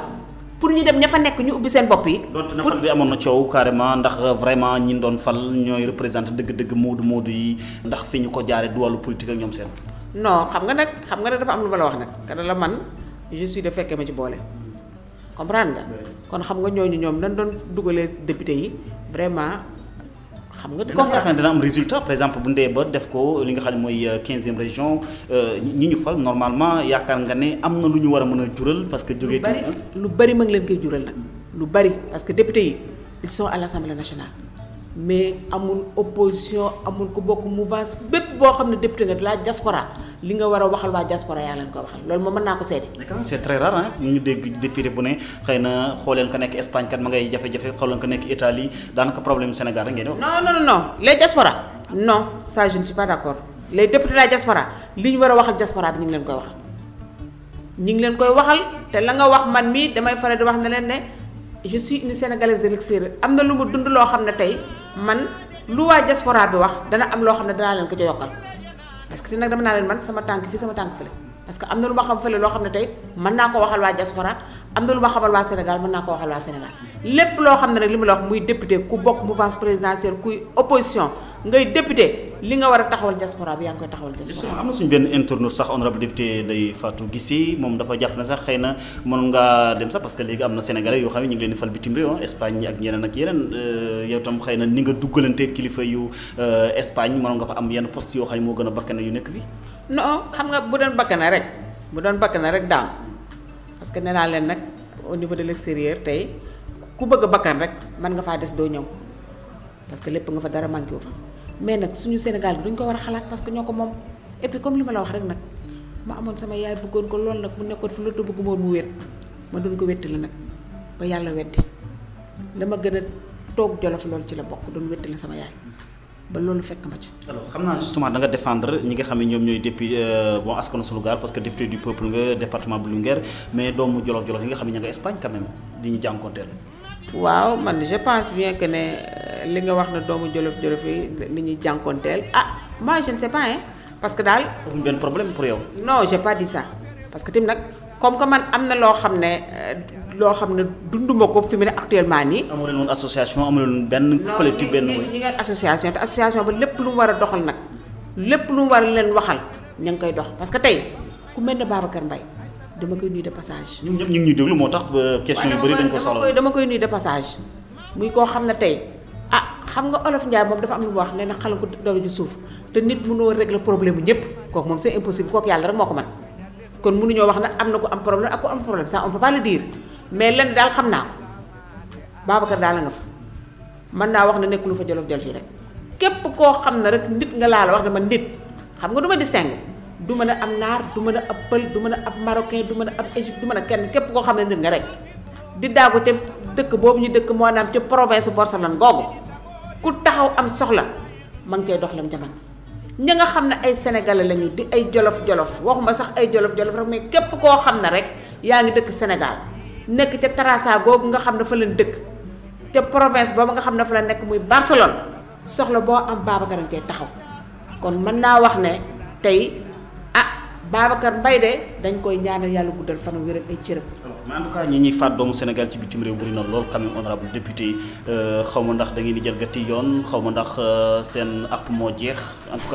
pour ñu dem ña fa nekk ñu ubbi seen bopp yi. donte na fal bi amoon na coow carrément ndax vraiment ñi doon fal ñooy représenté dëgg-dëgg moodu yi ndax fi ñu ko jaaree du wàllu politique ak ñoom seen. non xam nga nag dafa am lu ma la wax nag kada la man je suis de fekkee ma ci boole. comprendre nga. kon xam nga ñooñu ñoom dañ doon dugalee député yi vraiment. xam nga yaakaar dina am résultat par exemple bu ndee ba def ko li nga xam ne mooy 15e région ñi ñu fal normalement yaakaar nga ne am na lu ñu war a mën a jural parce que jógee lu bari ma ngi leen koy jural nag lu bari parce que député yi ils sont à l'Assemblée nationale mais amul opposition amul ku bokk mouvance bépp boo xam ne député nga de la diaspora li nga war a waxal waa diaspora yaa leen ko waxal loolu moom mën naa ko seede. mais quand même c'est très rare hein ñu dégg député bu ne xëy na xooleen ko nekk Espagne kat ma ngay jafe-jafe xooleen ko nekk Italie daanaka problème Sénégal rek ngeen di wax. non les diaspora non ça je ne suis pas d'accord les députés de la diaspora li ñu war a waxal diaspora bi ñu ngi leen koy waxal te la nga wax man mii damay faral di wax ne leen ne je suis une sénégalaise de l'extérieur am na lu mu dund loo xam ne tey man lu waa diaspora bi wax dana am loo xam ne danaa leen ko yokkal parce que te nag dama naa leen man sama tànk fii sama tànk fële parce que am na lu ma xam fële loo xam ne tey mën naa ko waxal waa diaspora am na lu ma xamal waa Sénégal mën naa ko waxal waa Sénégal lépp loo xam ne nag li ma la wax muy député ku bokk mouvance présidentielle kuy opposition ngay député li nga war a taxawal diaspora bi yaa ngi koy taxawal diaspora. am na suñu benn internaute sax honorable député Ndeye Fatou Guissé moom dafa jàpp na sax xëy na mën ngaa dem sax parce que léegi am na sénégalais yoo xam ne ñu ngi leen di fal bitim réew Espagne ak ñeneen ak yeneen yow tam xëy na ni nga duggalante kilifa yu Espagne mën nga fa am yenn poste yoo xam ne moo gën a bakkane yu nekk fii. non xam nga bu doon bakkane rek daam parce que nee naa leen nag au niveau de l'extérieur tey ku bëgg a bakkan rek mën nga faa des doo ñëw parce que lépp nga fa dara manqué wu fa mais nag suñu Sénégal bi duñ ko war a xalaat parce que ñoo ko moom et puis comme li ma la wax rek nag ma amoon sama yaay bëggoon ko lool nag mu nekkoon fi lu bëgg moon mu wér ma doon ko wetti la nag ba yàlla weddi la ma gën a toog Jolof loolu ci la bokk doon wetti la sama yaay ba loolu fekk ma ci. alors xam naa justement da nga défendre ñi nga xam ne ñoom ñooy député bon askanu Sunugaal parce que député du peuple nga département bu Linguère mais doomu Jolof yi nga xam ne ña nga Espagne quand même di ñu jànkonteel. waaw man je pense bien que ne li nga wax na doomu Jolof yi li ñuy jànkonteel moi je ne sais pas hein parce que daal. amul benn problème pour yow. non j'ai pas dit ça parce que tamit nag comme que man am na loo xam ne dunduma ko fi mu ne actuellement nii. amu leen woon association amu leen benn collectif benn. ñi ngeen association te association ba lépp lu mu war a doxal nag lépp lu mu war a leen waxal ña ngi koy dox parce que tey ku mel ne Babacar Mbaye dama koy nuyu de passage. ñun ñëpp ñu ngi ñuy déglu moo tax question yu bëri dañ ko soxla dama koy nuyu de passage muy koo xam ne tey xam nga olof Ndiaye moom dafa am lu mu wax nee na xalam ko doole ju suuf te nit mënoo régler problème bu ñëpp kooku moom c'est impossible kooku yàlla rek moo ko mën kon mënuñoo wax ne am na ko am problème ak ko am problème ça on peut pas le dire mais lenn daal xam naa ko Babacar daal la nga fa mën naa wax ne nekk lu fa jolof jol fii rek képp koo xam ne rek nit nga laa la wax dama nit xam nga du ma distingue du mën a am naar du mën a ab pël du mën a ab marocain du mën a ab Égypte du mën a kenn képp koo xam ne nit nga rek di daagu ca dëkk boobu ñu dëkk moo naam ca province Porcelaine googu ku taxaw am soxla ma ngi cay dox lam jaman ña nga xam ne ay sénégalais lañu di ay jolof-jolof waxuma sax ay jolof-jolof rek mais képp koo xam ne rek yaa ngi dëkk Sénégal nekk ca Terrassa googu nga xam ne fa leen dëkk ca province boobu nga xam ne fa la nekk muy Barcelone soxla boo am Babacar a ngi cay taxaw kon mën naa wax ne tey Babacar Mbaye de dañ koy ñaanal yàlla guddal fanam wéral ay cërëm. mais en tout cas ñi ñuy faat doomu Sénégal ci bitim réew bëri na lool quand même honorable député xaw ma ndax da ngeen di jalgati yoon xaw ma ndax seen app moo jeex en tout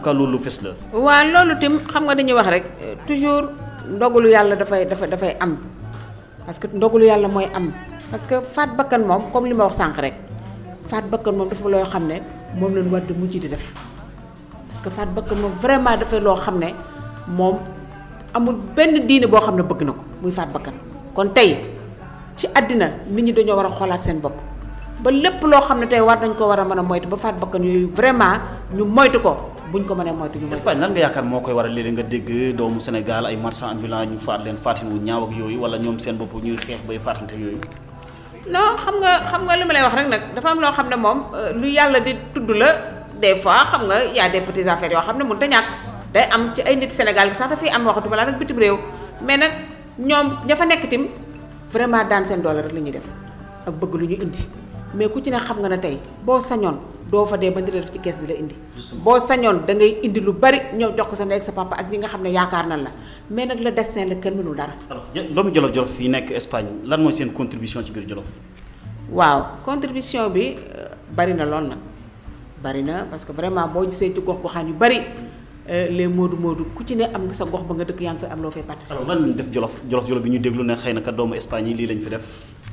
cas loolu lu fës la. waaw loolu tim xam nga dañuy wax rek toujours ndogalu yàlla dafay am parce que ndogalu yàlla mooy am parce que faat bakkan moom comme li ma wax sànq rek faat bakkan moom dafa loo xam ne moom lañ war di mujj di def. parce que faat bakkan moom vraiment dafay loo xam ne moom amul benn diine boo xam ne bëgg na ko muy faat bakkan kon tey ci àddina nit ñi dañoo war a xoolaat seen bopp ba lépp loo xam ne tey war nañ ko war a mën a moytu ba faat bakkan yooyu vraiment ñu moytu ko buñ ko mënee moytu ñu moytu. Espagne lan nga yaakaar moo koy waral léeg-léeg nga dégg doomu Sénégal ay marchand ambulant ñu faat leen faatin wu ñaaw ak yooyu wala ñoom seen bopp ñuy xeex bay faatante yooyu. non xam nga li ma lay wax rek nag dafa am loo xam ne moom lu yàlla di tudd la. des fois xam nga y a des petites affaires yoo xam ne mënut a ñàkk day am ci ay nit Sénégal gi sax dafay am waxatu balaa nag bitim réew mais nag ñoom ña fa nekk tim vraiment daan seen doole rek la ñuy def ak bëgg lu ñu indi mais ku ci ne xam nga ne tey boo sañoon doo fa dee ba di la def ci kees di la indi. boo sañoon da ngay indi lu bari ñëw jox ko sa ndey ak sa papa ak ñi nga xam ne yaakaar nan la mais nag le destin la kenn mënul dara. alors doomu Jolof yi nekk Espagne lan mooy seen contribution ci biir Jolof. waaw contribution bi bari na lool nag. bari na parce que vraiment boo gisee ci gox goxaan yu bari les moodu ku ci ne am nga sa gox ba nga dëkk yaa ngi fay am loo fay participer. alors lan lañ def Jolof bi ñu déglu ne xëy na kat doomu Espagne yi lii lañ fi def.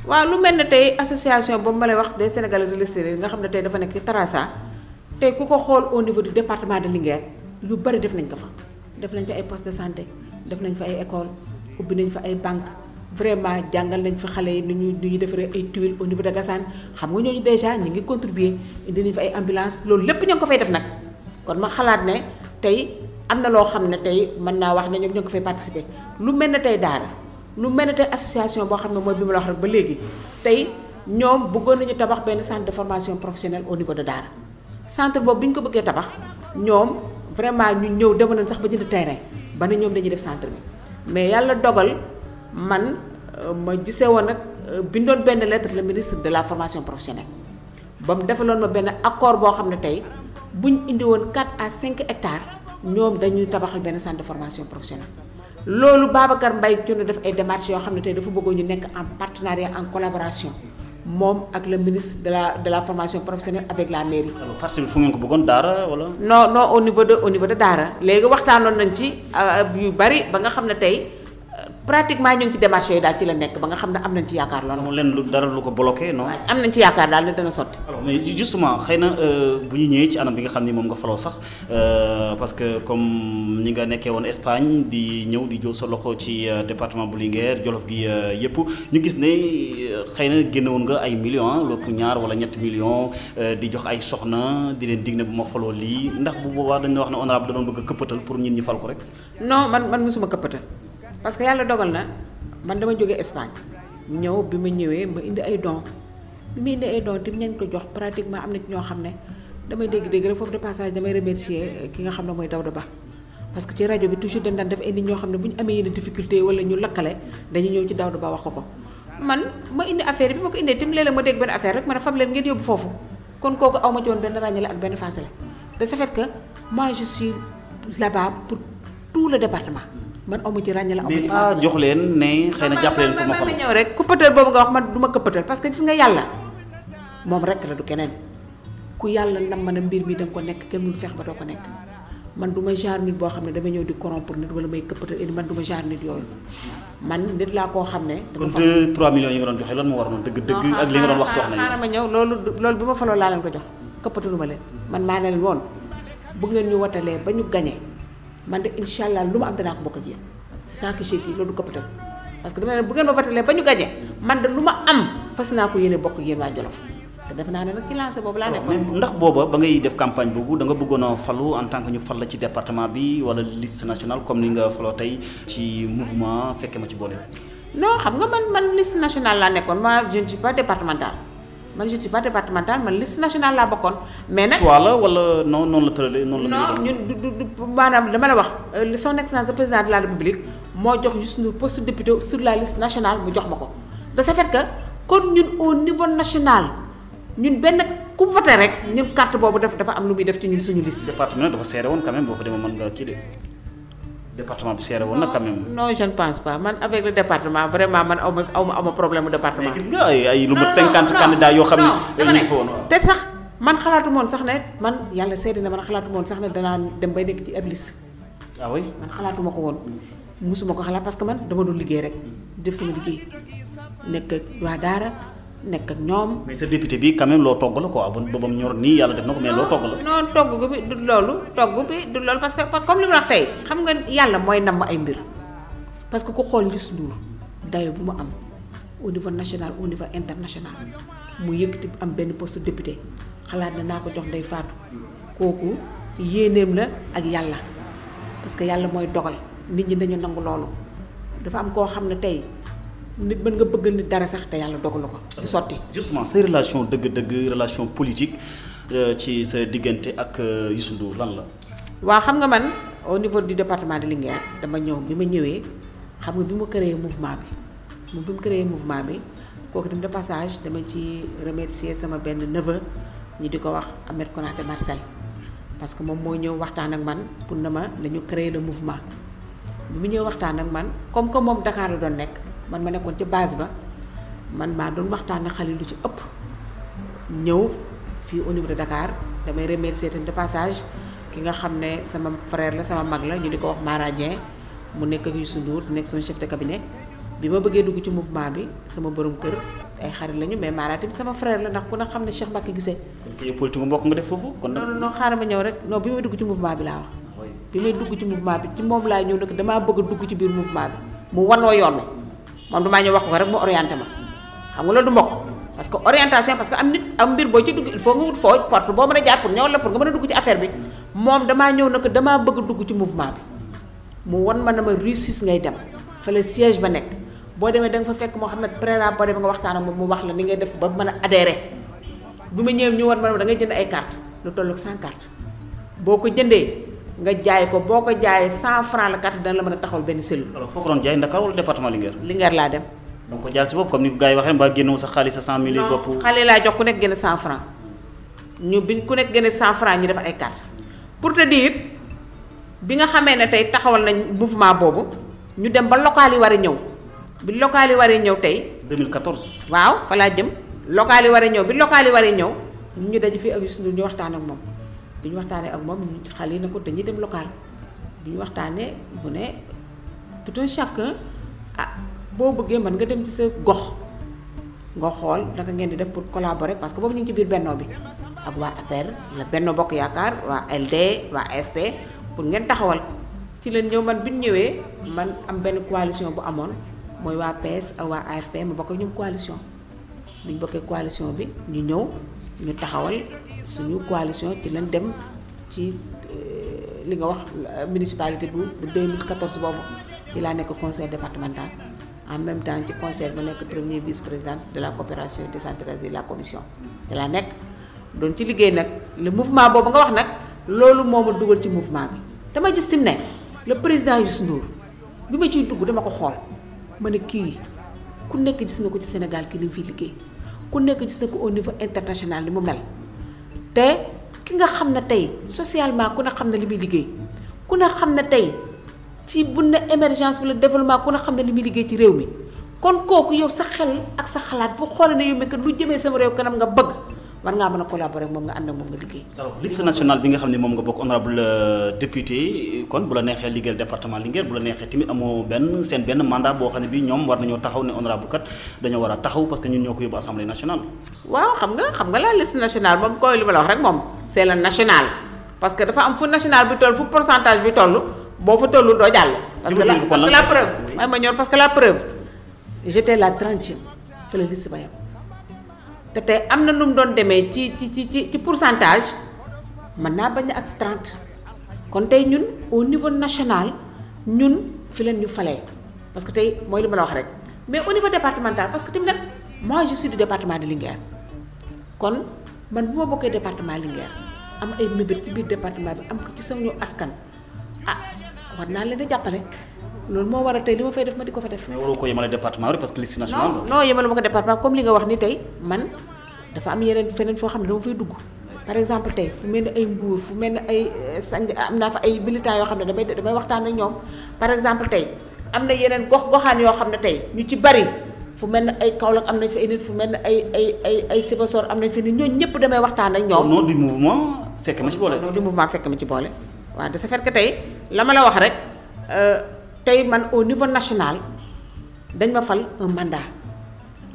waaw lu mel ne tey association boobu ma lay wax des Sénégalais de l'extérieur nga xam ne tey dafa nekk ci Terrassa tey ku ko xool au niveau du département de Linguère yu bari def nañ ko fa. def nañ fa ay poste de santé def nañ fa ay école ubbi nañ fa ay banque vraiment jàngal nañ fa xale yi nu ñu defaree ay tuiles au niveau de Gassane xam nga ñooñu déjà ñu ngi contribuer indi nañ fa ay ambulance loolu lépp ñoo ngi ko fay def nag kon ma xalaat ne tey am na loo xam ne tey mën naa wax ne ñoom ñoo ngi ko fay participer lu mel ne tey daara lu mel ne tey association boo xam ne mooy bi ma la wax rek ba léegi tey ñoom bëggoon nañu tabax benn centre de formation professionnelle au niveau de daara centre boobu bi ñu ko bëggee tabax ñoom vraiment ñu ñëw demoon nañ sax ba jënd terrain ba ne ñoom dañuy def centre bi mais yàlla dogal man ma gisee woon nag bindoon benn lettre le ministre de la formation professionnelle ba mu defaloon ma benn accord boo xam ne tey buñ indi woon 4 à 5 hectares ñoom dañuy tabaxal benn centre de formation professionnelle loolu Babacar Mbaye ci def ay démarches yoo xam ne tey dafa bëggoon ñu nekk en partenariat en collaboration moom ak le ministre de la formation professionnelle avec la mairie. alors parce que fu ngeen ko bëggoon Daara wala. non au niveau de Daara léegi waxtaanoon nañ ci yu bari ba nga xam ne tey. pratiquement ñu ngi ci démarche yooyu daal ci la nekk ba nga xam ne am nañ ci yaakaar loolu. amul leen lu dara lu ko bloqué non. am nañ ci yaakaar daal ne dana sotti. alors mais justement xëy na bu ñu ñëwee ci anam bi nga xam ni moom nga faloo sax parce que comme ni nga nekkee woon Espagne di ñëw di jóo sa loxo ci département bu Linguère Jolof gi yëpp ñu gis ne xëy na génne woon nga ay millions lépp ñaar wala ñetti millions di jox ay soxna di leen dig ne bu ma faloo lii ndax bu boobaa dañu wax ne honorable da doon bëgg a këppatal pour ñit ñi fal ko rek. non man mosuma këppatal. parce que yàlla dogal na man dama jógee Espagne ñëw bi ma ñëwee ma indi ay dons bi ma indi ay dons te ñañ ko jox pratiquement am na ci ñoo xam ne damay dégg rek foofu de passage damay remercier ki nga xam ne mooy Daouda Ba parce que ci rajo bi toujours dañ daan def ay nit ñoo xam ne bu ñu amee yenn difficulté wala ñu lakkale dañuy ñëw ci Daouda Ba wax ko man ma indi affaire bi ma ko indee tamit léeg-léeg ma dégg benn affaire rek ma ne fab leen ngeen yóbbu foofu kon kooku aw ma ci woon benn ràññale ak benn faasale de ce fait que moi je suis là-bas pour tout le département. man amu ci ràññale amu ci mais jox leen ne xëy na jàpp leen ko ma fa ñëw rek këppatal boobu nga wax man du ma këppatal parce que gis nga yàlla moom rek la du keneen ku yàlla nam mën a mbir mi da nga ko nekk kenn mënu fex ba doo ko nekk man du ma genre nit boo xam ne dama ñëw di corrompre nit wala may këppatal indi man du ma genre nit yooyu man nit laa koo xam ne. kon 2-3 millions yi nga doon joxe lan moo waroon dëgg ak li nga doon wax soxna yi. xaaral ma ñëw loolu bi ma faloo laa leen ko jox këppatalu ma leen man maa ne leen woon bu ngeen ñu watalee ba ñu gañe man de incha allah lu ma am danaa ko bokk ak yéen c'est ça que j'ai dit loolu du këppatal parce que dama ne bu ngeen ma watalee ba ñu gañe man de lu ma am fas naa ko yéene bokk ak yéen waa Jolof te defe naa ne nag ci lancé boobu laa nekkoon. ndax booba ba ngay def campagne boobu da nga bëggoon a falu en tant que ñu fal la ci département bi wala liste nationale comme ni nga faloo tey ci mouvement fekkee ma ci boole. non xam nga man liste nationale laa nekkoon moi je ne suis pas départemental man je ne suis pas départemental man liste nationale laa bokkoon. mais nag soit la wala noonu la tëralee noonu la. non ñun du maanaam dama la wax son excellence le président de la république moo jox Youssou Ndour poste député sur la liste nationale mu jox ma ko de ce fait que kon ñun au niveau national. ñun benn ku voté rek ñun carte boobu dafa am lu muy def ci ñun suñu liste. département dafa serré woon quand même boo ko demee mën nga kii de département bi serré woon na quand même. non je ne pense pas man avec le département vraiment man aw ma problème mu département. mais gis nga ay lu mat 50 candidats yoo xam ne. ñu ngi fa woon te sax man xalaatu moon sax ne man yàlla seede na man xalaatu moon sax ne danaa dem bay nekk ci ab liste. ah oui man xalaatuma ko woon musuma ko xalaat parce que man dama doon liggéey rek def sama liggéey nekk ak waa Daara. nekk ak ñoom. mais sa député bi quand même loo togg la quoi ba ba mu ñor nii yàlla def na ko mais loo togg la. non togg bi du loolu parce que comme li ma wax tey xam nga yàlla mooy namm ay mbir parce que ku xool Youssou Ndour dayo bu mu am au niveau national au niveau international mu yëkkati am benn poste député xalaat ne naa ko jox Ndeye Fatou kooku yéeneem la ak yàlla parce que yàlla mooy dogal nit ñi dañu nangu loolu dafa am koo xam ne tey. nit mën nga bëggal nit dara sax te yàlla dogalu ko du sotti. justement say relation dëgg-dëgg relation politique ci sa diggante ak Youssou Ndour lan la. waaw xam nga man au niveau du département de Linguère dama ñëw bi ma ñëwee xam nga bi mu créé mouvement bi kooku dem de passage dama ci remercier sama benn neveu ñu di ko wax Ahmed Konaté Marcel parce que moom moo ñëw waxtaan ak man pour na ma dañu créer le mouvement bi mu ñëw waxtaan ak man comme que moom Dakar la doon nekk. man ma nekkoon ci base ba man maa doon waxtaan ak xale lu ci ëpp ñëw fii au niveau de Dakar damay remercier tamit de passage ki nga xam ne sama frère la sama mag la ñu di ko wax Mara Dieng mu nekk ak Youssou Ndour nekk son chef de cabinet bi ma bëggee dugg ci mouvement bi sama borom kër ay xarit lañu mais Mara tamit sama frère la ndax ku na xam ne Cheikh Mbacké Guissé. kon kii politique mbokk nga def foofu. kon non xaaral ma ñëw rek non bi may dugg ci mouvement bi laa wax. bi may dugg ci mouvement bi ci moom laa ñëw nag damaa bëgg a dugg ci biir mouvement bi mu wanoo yoon wi moom damaa ñëw wax ko rek mu orienté ma xam nga loolu du mbokk parce que orientation parce que am mbir boo ci dugg il faut nga wut foo porte boo mën a jaar pour ñëw la pour nga mën a dugg ci affaire bi moom damaa ñëw nag damaa bëgg a dugg ci mouvement bi mu wan ma ne ma réussite ngay dem fa la siège ba nekk boo demee da nga fa fekk Mouhamed Préra boo demee nga waxtaan ak moom mu wax la ni ngay def ba mën a adhéré bi ma ñëwee ñu war ma ne da ngay jënd ay carte lu toll ak 100 cartes boo ko jëndee nga jaay ko boo ko jaayee 100 francs la carte dana la mën a taxawal benn cellule. alors foo ko doon jaay Dakar wala département Linguère. Linguère laa dem. donc ko jaar ci bopp comme ni ko gars yi waxee mbaa génnewu sa xaalis sa 100000 yi bopp. xale laa jox ku nekk génne 100 francs ñu biñ ku nekk génne 100 francs ñu def ay carte pour te dire bi nga xamee ne tey taxawal nañ mouvement boobu ñu dem ba local yi war a ñëw bi local yi war a ñëw tey. 2014. waaw fa laa jëm local yi war a ñëw bi local yi war a ñëw ñu daje fii ak Youssou Ndour ñu waxtaan ak moom. bi ñu waxtaanee ak moom xale yi na ko dañuy dem local bi ñu waxtaanee bu ne tout un chacun boo bëggee mën nga dem ci sa gox nga xool naka ngeen di def pour collaborer parce que boobu ñu ngi ci biir Benno bi ak waa APR la Benno Bokk Yaakaar waa LD waa AFP pour ngeen taxawal ci leen ñëw man bi ñu ñëwee man am benn coalition bu amoon mooy waa PS ak waa AFP ma bokk ak ñoom coalition bi ñu bokkee coalition bi ñu ñëw ñu taxawal suñu coalition ci lañ dem ci li nga wax municipalité bu 2014 boobu ci laa nekk conseil départemental en même temps ci conseil ba nekk premier vice président de la coopération décentralisée de la commission ci laa nekk doon ci liggéey nag le mouvement boobu nga wax nag loolu moo ma dugal ci mouvement bi dama gis tim ne le président Youssou Ndour bi ma ciy dugg dama ko xool ma ne kii ku nekk gis na ko ci Sénégal ki li mu fiy liggéey ku nekk gis na ko au niveau international li mu mel te ki nga xam ne tey socialement ku ne xam ne li muy liggéey ku ne xam ne tey ci bu ne émergence wala développement ku ne xam ne li muy liggéey ci réew mi kon kooku yow sa xel ak sa xalaat bu xoolee ne yow mi kat lu jëmee sama réew kanam nga bëgg war ngaa mën a collaborer ak moom nga ànd ak moom nga liggéey. alors liste nationale bi nga xam ne moom nga bokk honorable député kon bu la neexee liggéeyal département Linguère bu la neexee tamit amoo benn mandat boo xam ne bi ñoom war nañoo taxaw ne honorable kat dañoo war a taxaw parce que ñun ñoo ko yóbbu assemblée nationale. waaw xam nga la liste nationale moom koy li ma la wax rek moom c'est le national parce que dafa am fu national bi toll fu pourcentage bi toll boo fa tollul doo jàll. parce que la preuve may ma ñor parce que la preuve j'étais la 30e fa la liste ba yam te tey am na nu mu doon demee ci pourcentage mën naa bañ a ak 30 kon tey ñun au niveau national ñun fi leen ñu falee parce que tey mooy li ma la wax rek mais au niveau départemental parce que tamit nag moi je suis du département de Linguère kon man bu ma bokkee département Linguère am ay mébét ci biir département bi am ko ci sama askan war naa leen di jàppale loolu moo war a tey li ma fay def ma di ko fa def. mais waroo ko yemale département bi parce que liste nationale. non yemale ma ko département comme li nga wax ni tey man dafa am yeneen feneen foo xam ne dama fay dugg par exemple tey fu mel ni ay Mbour fu mel ni ay sang am naa fa ay militants yoo xam ne damay waxtaan ak ñoom par exemple tey am na yeneen goxaan yoo xam ne tey ñu ci bari fu mel ni ay Kaolack am nañ fa ay nit fu mel ni ay Sibassor am nañ fa nit ñooñu ñëpp damay waxtaan ak ñoom. au nom du mouvement fekk ma ci boole. au nom du mouvement fekk ma ci boole waaw de ce fait que tey la ma la wax rek. tey man au niveau national dañ ma fal un mandat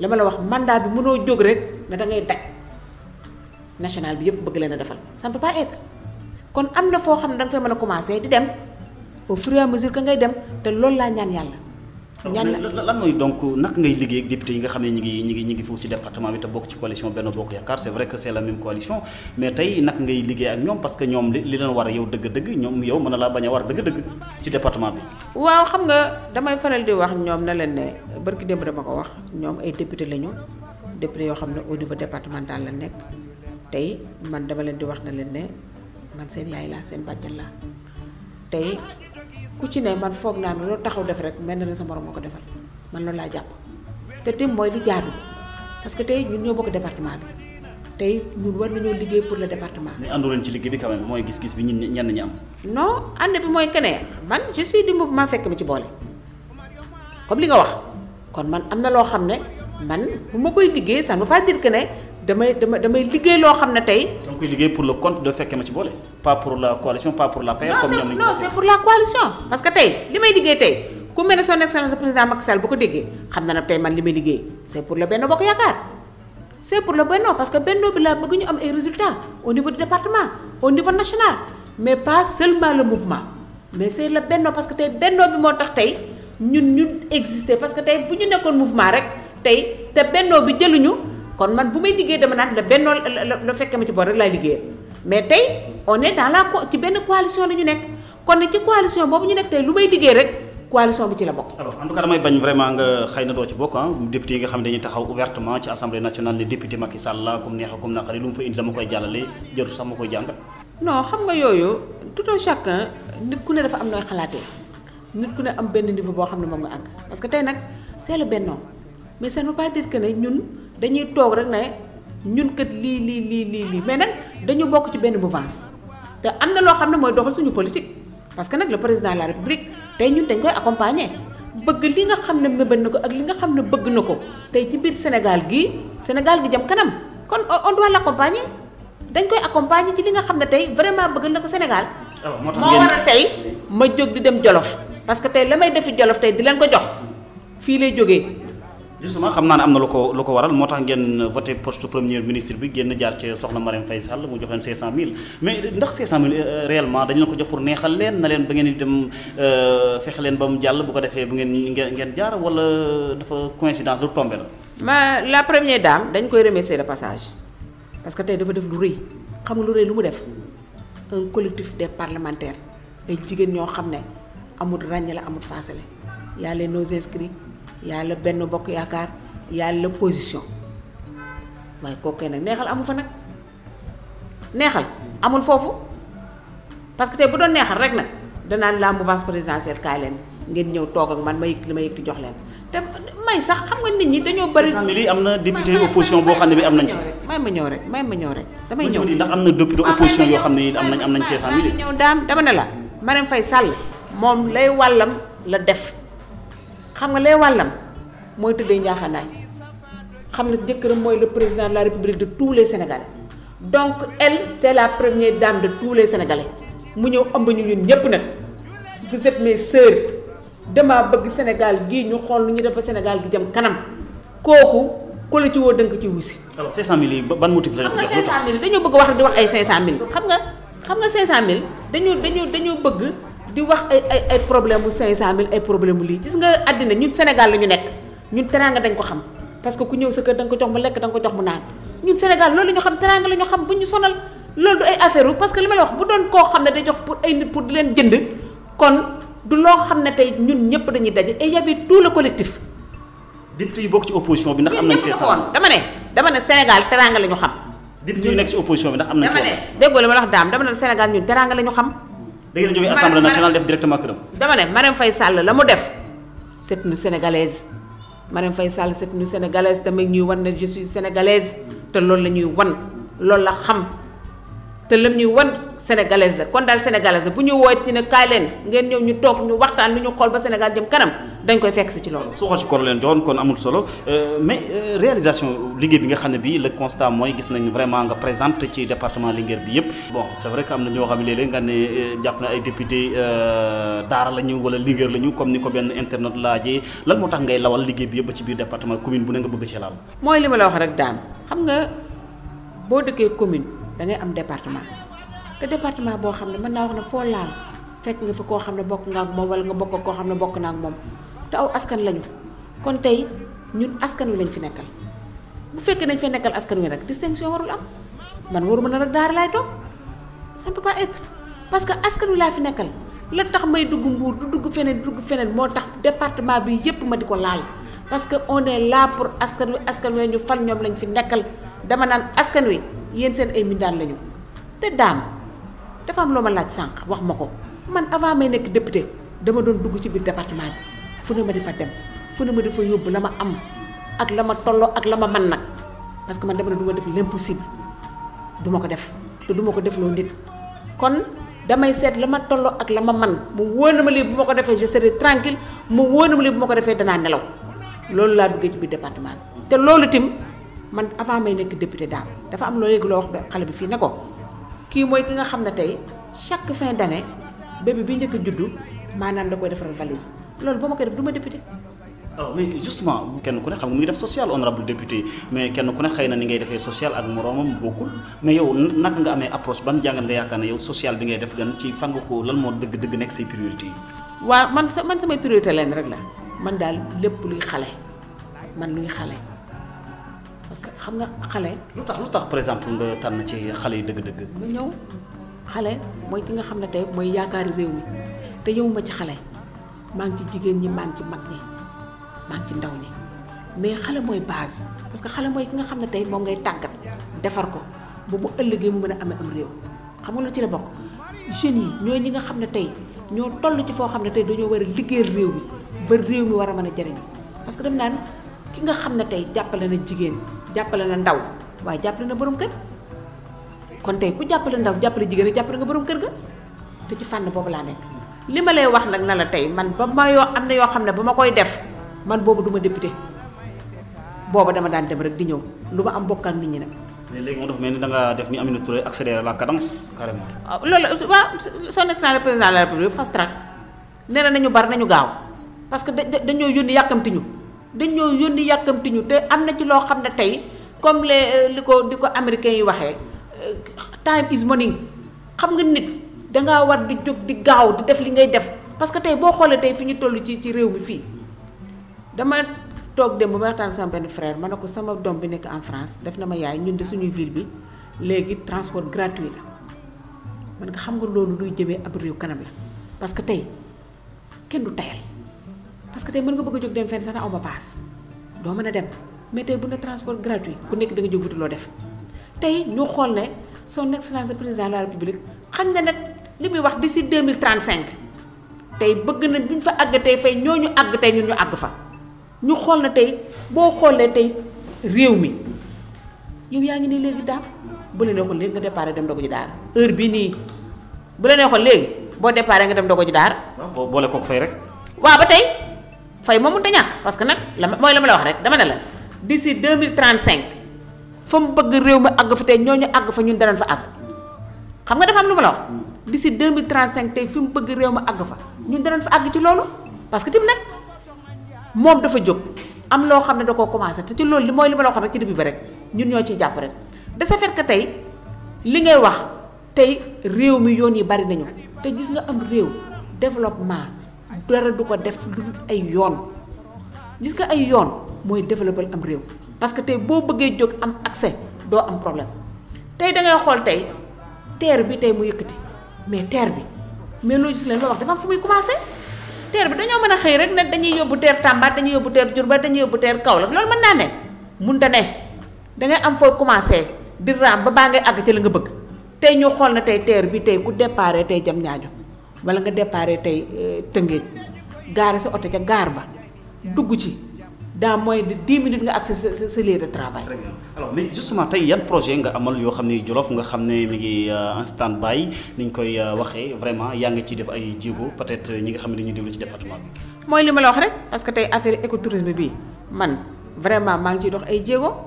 la ma la wax mandat bi mënoo jóg rek ne da ngay daj national bi yëpp bëgg leen a defal ça ne peut pas être kon am na foo xam ne da nga fay mën a commencer di dem au fur et à mesure que ngay dem te loolu laa ñaan yàlla. lan mooy donc naka ngay liggéey ak député yi nga xam ne ñi ngi foofu ci département bi te bokk ci coalition Benno Bokk Yaakaar c'est vrai que c'est la même coalition mais tey naka ngay liggéey ak ñoom parce que ñoom li leen war a yow dëgg-dëgg ñoom yow mën na laa bañ a war dëgg-dëgg ci département bi. waaw xam nga damay faral di wax ñoom na leen ne barki démb dama ko wax ñoom ay député lañu député yoo xam ne au niveau départemental la nekk tey man dama leen di wax na leen ne man seen yaay laa seen bàjjan laa tey. ku ci ne man foog naa ne loolu taxaw def rek mel na ne sa morom moo ko defal man loolu laa jàpp te tim mooy li jaadu parce que tey ñun ñoo bokk département bi tey ñun war nañoo liggéey pour le département. mais àndu leen ci liggéey bi quand même mooy gis-gis bi ñenn ñi am. non ànd bi mooy que ne man je suis du mouvement fekk mi ci boole comme li nga wax kon man am na loo xam ne man bu ma koy liggéey ça ne veut pas dire que ne damay liggéey loo xam ne tey. da nga koy liggéey pour le compte de fekk ma ci boole. pas pour la coalition pas pour la paix. comme ñoom non c'est pour la coalition. parce que tey li may liggéey tey ku mel ne son excellence président Macky Sall bu ko déggee xam na ne tey man li may liggéey c'est pour le Benno Bokk Yaakaar c'est pour le Benno parce que Benno bi laa bëgg ñu am ay résultats au niveau du département au niveau national mais pas seulement le mouvement mais c'est le Benno parce que tey Benno bi moo tax tey ñun exister parce que tey bu ñu nekkoon mouvement rek tey te Benno bi jëluñu kon man bu may liggéey dama naan la Benno la fekk ma ci boor rek laay liggéey mais tey on est dans ci benn coalition la ñu nekk kon ne ci coalition boobu ñu nekk tey lu may liggéey rek coalition bi ci la bokk. alors en tout cas damay bañ vraiment nga xëy na doo ci bokk député yi nga xam ne dañuy taxaw ouvertement ci assemblée nationale ne député Macky Sall la comme neex comme naqari lu mu fa indi dama koy jàllale jëru sax ma koy jàngat. non xam nga yooyu tout un chacun nit ku ne dafa am nooy xalaatee nit ku ne am benn niveau boo xam ne moom nga àgg parce que tey nag c'est le Benno mais ça ne veut pas dire que ne ñun dañuy toog rek ne ñun kat lii mais nag dañu bokk ci benn mouvance te am na loo xam ne mooy doxal suñu politique parce que nag le président de la république tey ñun dañ koy accompagner bëgg li nga xam ne mébét na ko ak li nga xam ne bëgg na ko tey ci biir Sénégal gi jëm kanam kon on doit l'accompagner dañ koy accompagner ci li nga xam ne tey vraiment bëgg na ko Sénégal. moo waral tey ma jóg di dem Jolof parce que tey la may defi Jolof tey di leen ko jox fii lay jógee. justement xam naa ne am na lu ko waral moo tax ngeen voté poste premier ministre bi génn jaar ci soxna Marème Faye Sall mu jox leen 500000 mais ndax 500000 réellement dañu leen ko jox pour neexal leen na leen ba ngeen di dem fexe leen ba mu jàll bu ko defee bu ngeen jaar wala dafa coïncidence lu tombé la. la première dame dañ koy remercier de passage parce que tey dafa def lu rëy xam nga lu rëy lu mu def un collectif des parlementaires ay jigéen ñoo xam ne amul ràññale amul faasale y a les non inscrits yàlla Benno Bokk Yaakaar yàlla l'opposition waaye kooku nag neexal amul fa nag neexal amul foofu parce que tey bu doon neexal rek nag danaan la mouvance présidentielle kaay leen ngeen ñëw toog ak man ma yëg li ma yëg di jox leen te may sax xam nga nit ñi dañoo bëri. 500000 yi am na député opposition boo xam ne bi am nañ ci. may ma ñëw rek damay ñëw ndax am na député opposition yoo xam ne am nañ 500000 yi. ñëw dama ne la Marème Faye Sall moom lay wàllam la def. xam nga lay wàllam mooy tëddee njaaxanaay xam ne jëkkëram mooy le président de la république de tous les Sénégalais donc elle c'est la première dame de tous les Sénégalais mu ñëw ëmb ñu ñun ñëpp nag vous êtes mes sœurs dama bëgg Sénégal gii ñu xool nu ñu def ba Sénégal gi jëm kanam kooku ku la ci woo dënk ci wusi. alors 500000 yi ban motif la ñu ko jox. xam nga 500000 dañoo bëgg wax di wax ay 500000 xam nga 500000 dañoo bëgg di wax ay problème mu 500000 ay problème mu lii gis nga àddina ñun Sénégal la ñu nekk ñun teraanga dañ ko xam parce que ku ñëw sa kër da nga ko jox mu lekk da nga ko jox mu naan ñun Sénégal loolu la ñu xam teraanga la ñu xam bu ñu sonal loolu du ay affaire parce que li ma la wax bu doon koo xam ne day jox pour ay nit pour di leen jënd kon du loo xam ne tey ñun ñëpp dañuy daje et y avait tout le collectif. député yi bokk ci opposition bi ndax am nañ 500 dama ne Sénégal teraanga la ñu xam. député yi nekk ci opposition bi ndax am nañ. dama ne déggoo li ma la wax dama ne Sénégal ñun teraanga la ñu xam. da ngeen a jógee assemblée nationale def directement këram. dama ne Marème Faye Sall la mu def c'est une sénégalaise Marème Faye Sall c'est une sénégalaise damay ñuy wan ne je suis sénégalaise te loolu la ñuy wan loolu la xam te lam ñuy wan sénégalaise la kon daal sénégalaise la bu ñu woowee ci ne kaay leen ngeen ñëw ñu toog ñu waxtaan lu ñu xool ba Sénégal jëm kanam dañ koy fekk si ci loolu. suuxal ci kor leen joxoon kon amul solo mais réalisation liggéey bi nga xam ne bii le constat mooy gis nañu vraiment nga présente ci département Linguère bi yëpp. bon c'est vrai que am na ñoo xam ne léeg-léeg nga ne jàpp na ay député Daara la ñu wala Linguère la ñu comme ni ko benn internet laajee lan moo tax ngay lawal liggéey bi yëpp ba ci biir département commune bu ne nga bëgg cee laal. mooy li ma la wax rek daam xam nga boo dëkkee commune da ngay am département te département boo xam ne mën naa wax ne foo laal fekk nga fa koo xam ne bokk nga ak moom wala nga bokk koo xam ne bokk na ak moom te aw askan lañu kon tey ñun askan wi lañ fi nekkal bu fekkee dañ fay nekkal askan wi nag distinction warul am man waruma na rek Daara laay toog ça ne peut pas être parce que askan wi laa fi nekkal la tax may dugg Mbour du dugg feneen moo tax département bi yépp ma di ko laal parce que on est là pour askan wi ñu fal ñoom lañ fi nekkal dama naan askan wi yéen seen ay mindaan lañu te daam dafa am loo ma laaj sànq wax ma ko man avant may nekk député dama doon dugg ci biir département bi fu ne ma di fa dem fu ne ma di fa yóbbu la ma am ak la ma tolloo ak la ma man nag parce que man dama ne du ma def l'impossible du ma ko def te du ma ko defloo nit kon damay seet la ma tolloo ak la ma man mu wóor na ma lii bu ma ko defee je serai tranquille mu wóor na ma lii bu ma ko defee danaa nelaw loolu laa duggee ci biir département bi te loolu tim man avant may nekk député daam dafa am loo léegi loo wax xale bi fii ne ko kii mooy ki nga xam ne tey chaque fin d'année bébé bi njëkk a juddu maanaam da koy defaral valise loolu ba ma koy def du ma député. alors mais justement kenn ku ne xam nga mu ngi def social honorable député mais kenn ku ne xëy na ni ngay defee social ak moroomam bokkul mais yow naka nga amee approche ban jàngat nga yaakaar ne yow social bi ngay def gan ci fan nga ko lan moo dëgg nekk say priorité yi. waaw man samay priorité leen rek la man daal lépp luy xale man luy xale parce que xam nga xale. lu tax par exemple nga tànn ci xale yi dëgg-dëgg. ma ñëw xale mooy ki nga xam ne tey mooy yaakaari réew mi te yow ma ci xale maa ngi ci jigéen ñi maa ngi ci mag ñi maa ngi ci ndaw ñi mais xale mooy base parce que xale mooy ki nga xam ne tey moom ngay tàggat defar ko ba bu ëllëgee mu mën a amee am réew xam nga lu ci la bokk jeunes yi ñooy ñi nga xam ne tey ñoo toll ci foo xam ne tey dañoo war a liggéeyal réew mi ba réew mi war a mën a jariñu parce que dem naan ki nga xam ne tey jàppale na jigéen jàppale na ndaw waaye jàppale na borom kër kon tey ku jàppale ndaw jàppale jigéen rek jàppale nga borom kër ga te ci fànn boobu laa nekk li ma lay wax nag na la tey man ba ma yoo am na yoo xam ne ba ma koy def man boobu du ma député booba dama daan dem rek di ñëw lu ma am bokk ak nit ñi nag. mais léegi moo dafa mel ni da nga def ni Aminata Touré accélérer la cadence carrément. loolu waaw son excellence le président de la république fast track nee na nañu bari nañu gaaw parce que dañoo yónni yàkkamti ñu te am na ci loo xam ne tey comme li ko américains yi waxee time is money xam nga nit dangaa war di jóg di gaaw di def li ngay def parce que tey boo xoolee tey fi ñu toll ci réew mi fii dama toog dem ba ma waxtaan sama benn frère ma ne ko sama doom bi nekk en France def na ma yaay ñun de suñuy ville bi léegi transport gratuit la man nga xam nga loolu luy jëmee ab réew kanam la parce que tey kenn du tayal parce que tey mën nga bëgg a jóg dem fenn sax na aw ma paas doo mën a dem mais tey bu ne transport gratuit ku nekk da nga jóg wuti loo def tey ñu xool ne son excellence le président de la république xañ na nag li muy wax d'ici 2035 tey bëgg na bu ñu fa àgg tey fay ñooñu àgg tey ñun ñu àgg fa ñu xool na tey boo xoolee tey réew mi yow yaa ngi nii léegi daam bu la neexoon léegi nga déparé dem dogu ji daara heure bii nii bu la neexoon léegi boo déparé nga dem dogu ji daara. waaw boole kook fay rek. waaw ba tey fay moom mënut a ñàkk parce que nag mooy la ma la wax rek dama ne la d'ici 2035 fa mu bëgg réew mi àgg fa tey ñooñu àgg fa ñun danañ fa àgg xam nga dafa am lu ma la wax d'ici 2035 tey fi mu bëgg réew mi àgg fa ñun danañ fa àgg ci loolu parce que tim nag moom dafa jóg am loo xam ne da koo commencé te ci loolu li mooy li ma la wax rek ci début bi rek ñun ñoo ciy jàpp rek de ce fait que tey li ngay wax tey réew mi yoon yi bari nañu te gis nga am réew développement dara du ko def lu dul ay yoon gis nga ay yoon mooy développer am réew parce que tey boo bëggee jóg am accès doo am problème tey da ngay xool tey terre bi tey mu yëkkati mais terre bi mais loo gis leen ma wax dafa am fu muy commencé terre bi dañoo mën a xëy rek ne dañuy yóbbu terre Tamba dañuy yóbbu terre Diourbel dañuy yóbbu terre Kaolack loolu mën naa ne munta ne dangay am fooy commencé di raam ba baa ngay àgg ci la nga bëgg tey ñu xool na tey terre bi tey ku déparé tey jam ñaajo wala nga déparé tey Tëngéej gaare sa oto ca gaar ba dugg ci dans moins de 10 minutes nga accès sa lieu de travail. Très bien. Alors mais justement tey yan projet nga amal yoo xam ne Jolof nga xam ne mi ngi en stand by ni ñu koy waxee vraiment yaa ngi ciy def ay jéego peut-être ñi nga xam ne dañuy déglu ci département bi. mooy li ma la wax rek parce que tey affaire écotourisme bi man vraiment maa ngi ciy dox ay jéego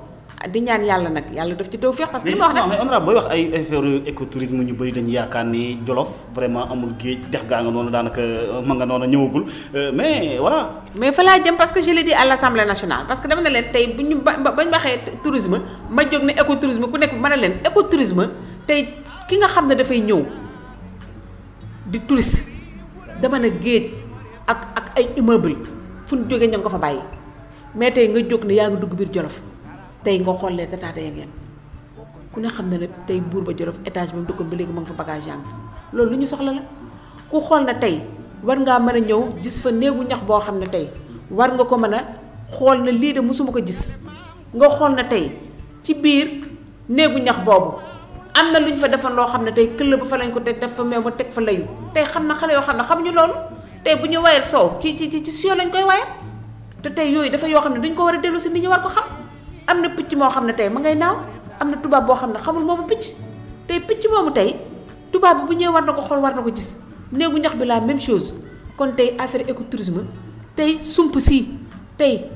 di ñaan yàlla nag yàlla daf ci tawfeex parce que li ma wax rek mais honorable booy wax ay affaire écotourisme ñu bëri dañuy yaakaar ni Jolof vraiment amul géej dex gaa nga noonu daanaka ma nga noonu ñëwagul mais voilà. mais fa laa jëm parce que je l'ai dit à l'Assemblée nationale parce que dama ne leen tey bu ñu bañ waxee tourisme ma jóg ne écotourisme ku nekk mën a leen écotourisme tey ki nga xam ne dafay ñëw di touriste dama ne géej ak ay immeuble fu ñu jógee ña nga ko fa bàyyi mais tey nga jóg ne yaa ngi dugg biir Jolof tey nga xool lee tataata ya ku ne xam ne tey buur ba Jolof étage bi mu dëkkoon ba léegi ma nga fa bagage yaa ngi fa loolu lu ñu soxla la ku xool na tey war ngaa mën a ñëw gis fa néegu ñax boo xam ne tey war nga ko mën a xool na lii de mosuma ko gis nga xool na tey ci biir néegu ñax boobu am na lu ñu fa defan loo xam ne tey këll ba fa lañ ko teg def fa meew ba teg fa layu tey xam na xale yoo xam ne xamuñu loolu tey bu ñu wayal soow ci sio lañ koy wayal te tey yooyu dafa yoo xam ne dañ ko war a dellu si nit ñi war ko xam am na picc moo xam ne tey ma ngay naaw am na tubaab boo xam ne xamul moomu picc tey picc moomu tey tubaab bi bu ñëwee war na ko xool war na ko gis néegu ñax bi la même chose kon tey affaire écotourisme tey sump si tey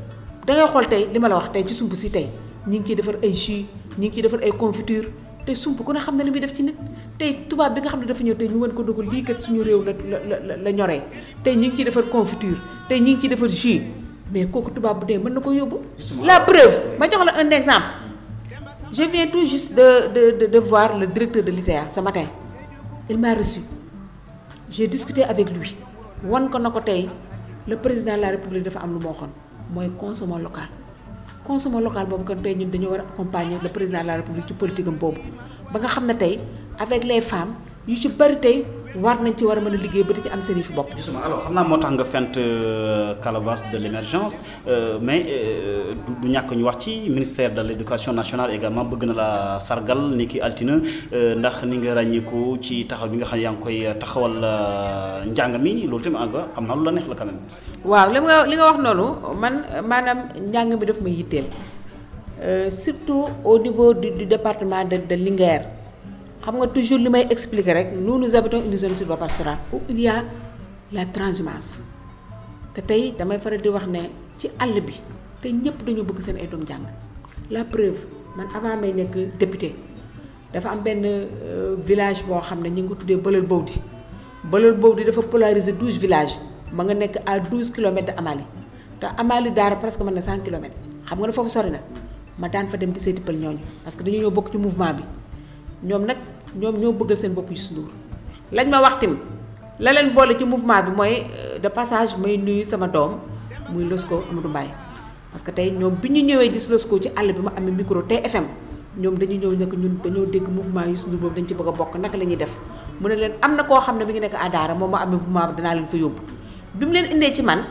dangay xool tey li ma la wax tey ci sump si tey ñi ngi ciy defar ay jus ñi ngi ciy defar ay confiture tey sump ku ne xam ne li muy def ci nit tey tubaab bi nga xam ne dafa ñëw tey ñu mën ko dugal lii kat suñu réew la ñoree tey ñi ngi ciy defar confiture tey ñi ngi ciy defar jus mais kooku tubaab bu dee mën na ko yóbbu. La preuve ma jox la un exemple je viens tout juste de voir le directeur de l'ITA ce matin il m'a reçu j'ai discuté avec lui wan ko na ko tey le président de la République dafa am lu ma waxoon mooy consommons local boobu kon tey ñun dañoo war a accompagner le président de la République ci politique am boobu ba nga xam ne tey avec les femmes yu ci bari tey war nañ ci war a mën a liggéey ba di ci am seen i fi bopp. justement alors xam naa moo tax nga fent calebasse de l'émergence mais du ñàkk ñu wax ci ministère de l'éducation nationale également bëgg na la sargal ni ki altina ndax ni nga ràññeeku ci taxaw bi nga xam ne yaa ngi koy taxawal njàng mi loolu tamit nga xam naa lu la neex la quand même. waaw li nga wax noonu man maanaam njàng mi daf may yitteel surtout au niveau du département de Linguère. xam nga toujours li may expliquer rek nous habitons une zone sylvopastorale où il y a la transhumance te tey damay faral di wax ne ci àll bi te ñëpp dañoo bëgg seen ay doom jàng la preuve man avant may nekk député dafa am benn village boo xam ne ñu ngi ko tuddee Bëlal Bawdi dafa polariser 12 villages ma nga nekk à 12 kilomètres de Amali te Amali Daara presque mën na 100 kilomètres xam nga ne foofu sori na ma daan fa dem di seeti pël ñooñu parce que dañu ñoo bokk ci mouvement bi ñoom ñoo bëggal seen bopp Youssou Ndour lañ ma wax tim la leen boole ci mouvement bi mooy de passage may nuyu sama doom muy Losco Amadou Mbaye parce que tey ñoom bi ñu ñëwee gis Losco ci àll bi ma amee micro TFM ñoom dañu ñëw nekk ñun dañoo dégg mouvement Youssou Ndour boobu dañ ci bëgg a bokk naka la ñuy def mu ne leen am na koo xam ne bi ngi nekk à Daara moom ma amee mouvement bi dinaa leen fa yóbbu bi mu leen indee ci man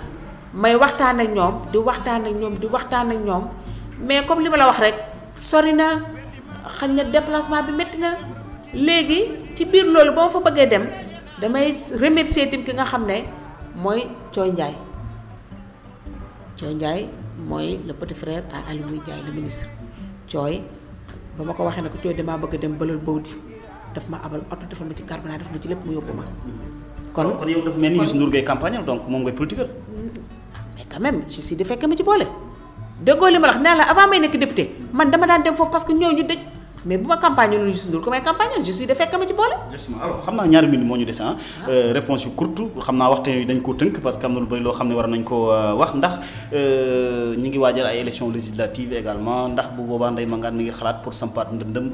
may waxtaan ak ñoom di waxtaan ak ñoom mais comme li ma la wax rek sori na xañ na déplacement bi métti na léegi ci biir loolu ba ma fa bëggee dem damay remercier tim ki nga xam ne mooy Thioye Ndiaye mooy le petit frère à Aly Ngouille Ndiaye le ministre Thioye ba ma ko waxee ne ko Thioye damaa bëgg a dem Bëlal Bawdi daf ma abal oto defal ma ci carburant def ma ci lépp mu yóbbu ma. kon yow dafa mel ni Youssou Ndour ngay campagne donc moom ngay politique. mais quand même je suis di fekkee ma ci boole déggoo li ma wax nee la avant may nekk député man dama daan dem foofu parce que ñooñu dëj mais bu ma campagne lu Youssou Ndour ko may campagne je suis de fekk ma ci boole. justement alors xam naa ñaari minutes moo ñu dese réponse yu courte xam naa waxtu yi dañ koo tënk parce que am na lu bëri loo xam ne war nañ ko wax ndax ñi ngi waajal ay élections législatives également ndax bu boobaa Ndeye Mangane mi ngi xalaat pour sampaat ndëndëm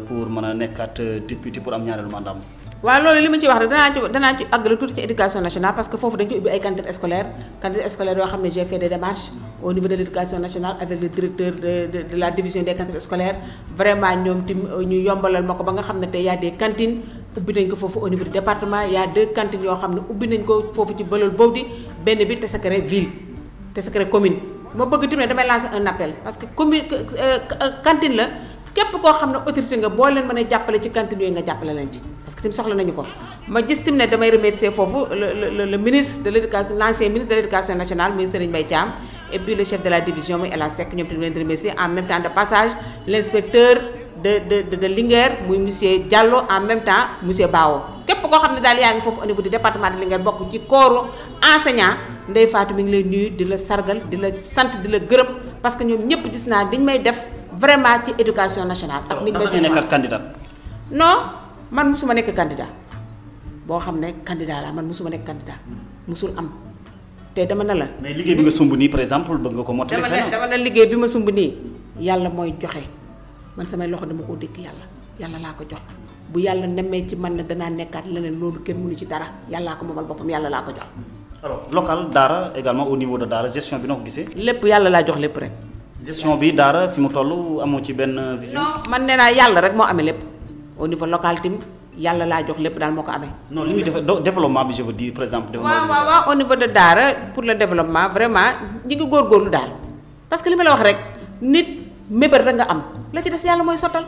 pour mën a nekkaat député pour am ñaareelu mandat. waaw loolu li ma ci wax rek danaa ci àggale tuuti ci éducation nationale parce que foofu dañu ko ubbi ay cantines scolaires yoo xam ne j'ai fait des démarches au niveau de l'éducation nationale avec le directeur de la division des cantines scolaires vraiment ñoom tim ñu yombalal ma ko ba nga xam ne tey y a des cantines ubbi nañ ko foofu au niveau du département y a 2 cantines yoo xam ne ubbi nañ ko foofu ci Bëlal Bawdi benn bi Tessékéré ville Tessékéré commune ma bëgg tamit damay lancer un appel parce que commune cantine la képp koo xam ne autorité nga boo leen mën a jàppale ci cantine yooyu nga jàppale leen ci parce que tamit soxla nañu ko ma gis tamit ne damay remercier foofu le ministre de l'éducation l'ancien ministre de l'éducation nationale muy Serigne Mbaye Thiam et puis le chef de la division muy El Hadj Seck ñoom tamit leen di remercier en même temps de passage l'inspecteur de Linguère muy monsieur Diallo en même temps monsieur Bao képp koo xam ne daal yaa ngi foofu au niveau du département de Linguère bokk ci corps enseignant Ndeye Fatou mi ngi lay nuyu di la sargal di la sant di la gërëm parce que ñoom ñëpp gis naa dañ may def vraiment ci éducation nationale. ak nit ñi nekkat candidat. non man musuma nekk candidat boo xam ne candidat la man musuma nekk candidat musul am te dama ne la. mais liggéey bi nga sumb nii par exemple bëgg nga ko mottali. dama ne liggéey bi ma sumb nii yàlla mooy joxe man samay loxo dama koo dékk yàlla laa ko jox bu yàlla nemmee ci man ne danaa nekkaat leneen loolu kenn mënu ci dara yàllaa ko moomal boppam yàlla laa ko jox. alors local Daara également au niveau de Daara gestion bi noo ko gisee. lépp yàlla laa jox lépp rek. gestion bi Daara fi mu toll amoo ci benn vision. non man nee naa yàlla rek moo amee lépp au niveau local tim yàlla laa jox lépp daal moo ko amee. non li muy développement bi je veux dire par exemple. waaw au niveau de Daara pour le développement vraiment ñi ngi góorgóorlu daal parce que li ma la wax rek nit mébét rek nga am la ci des yàlla mooy sottal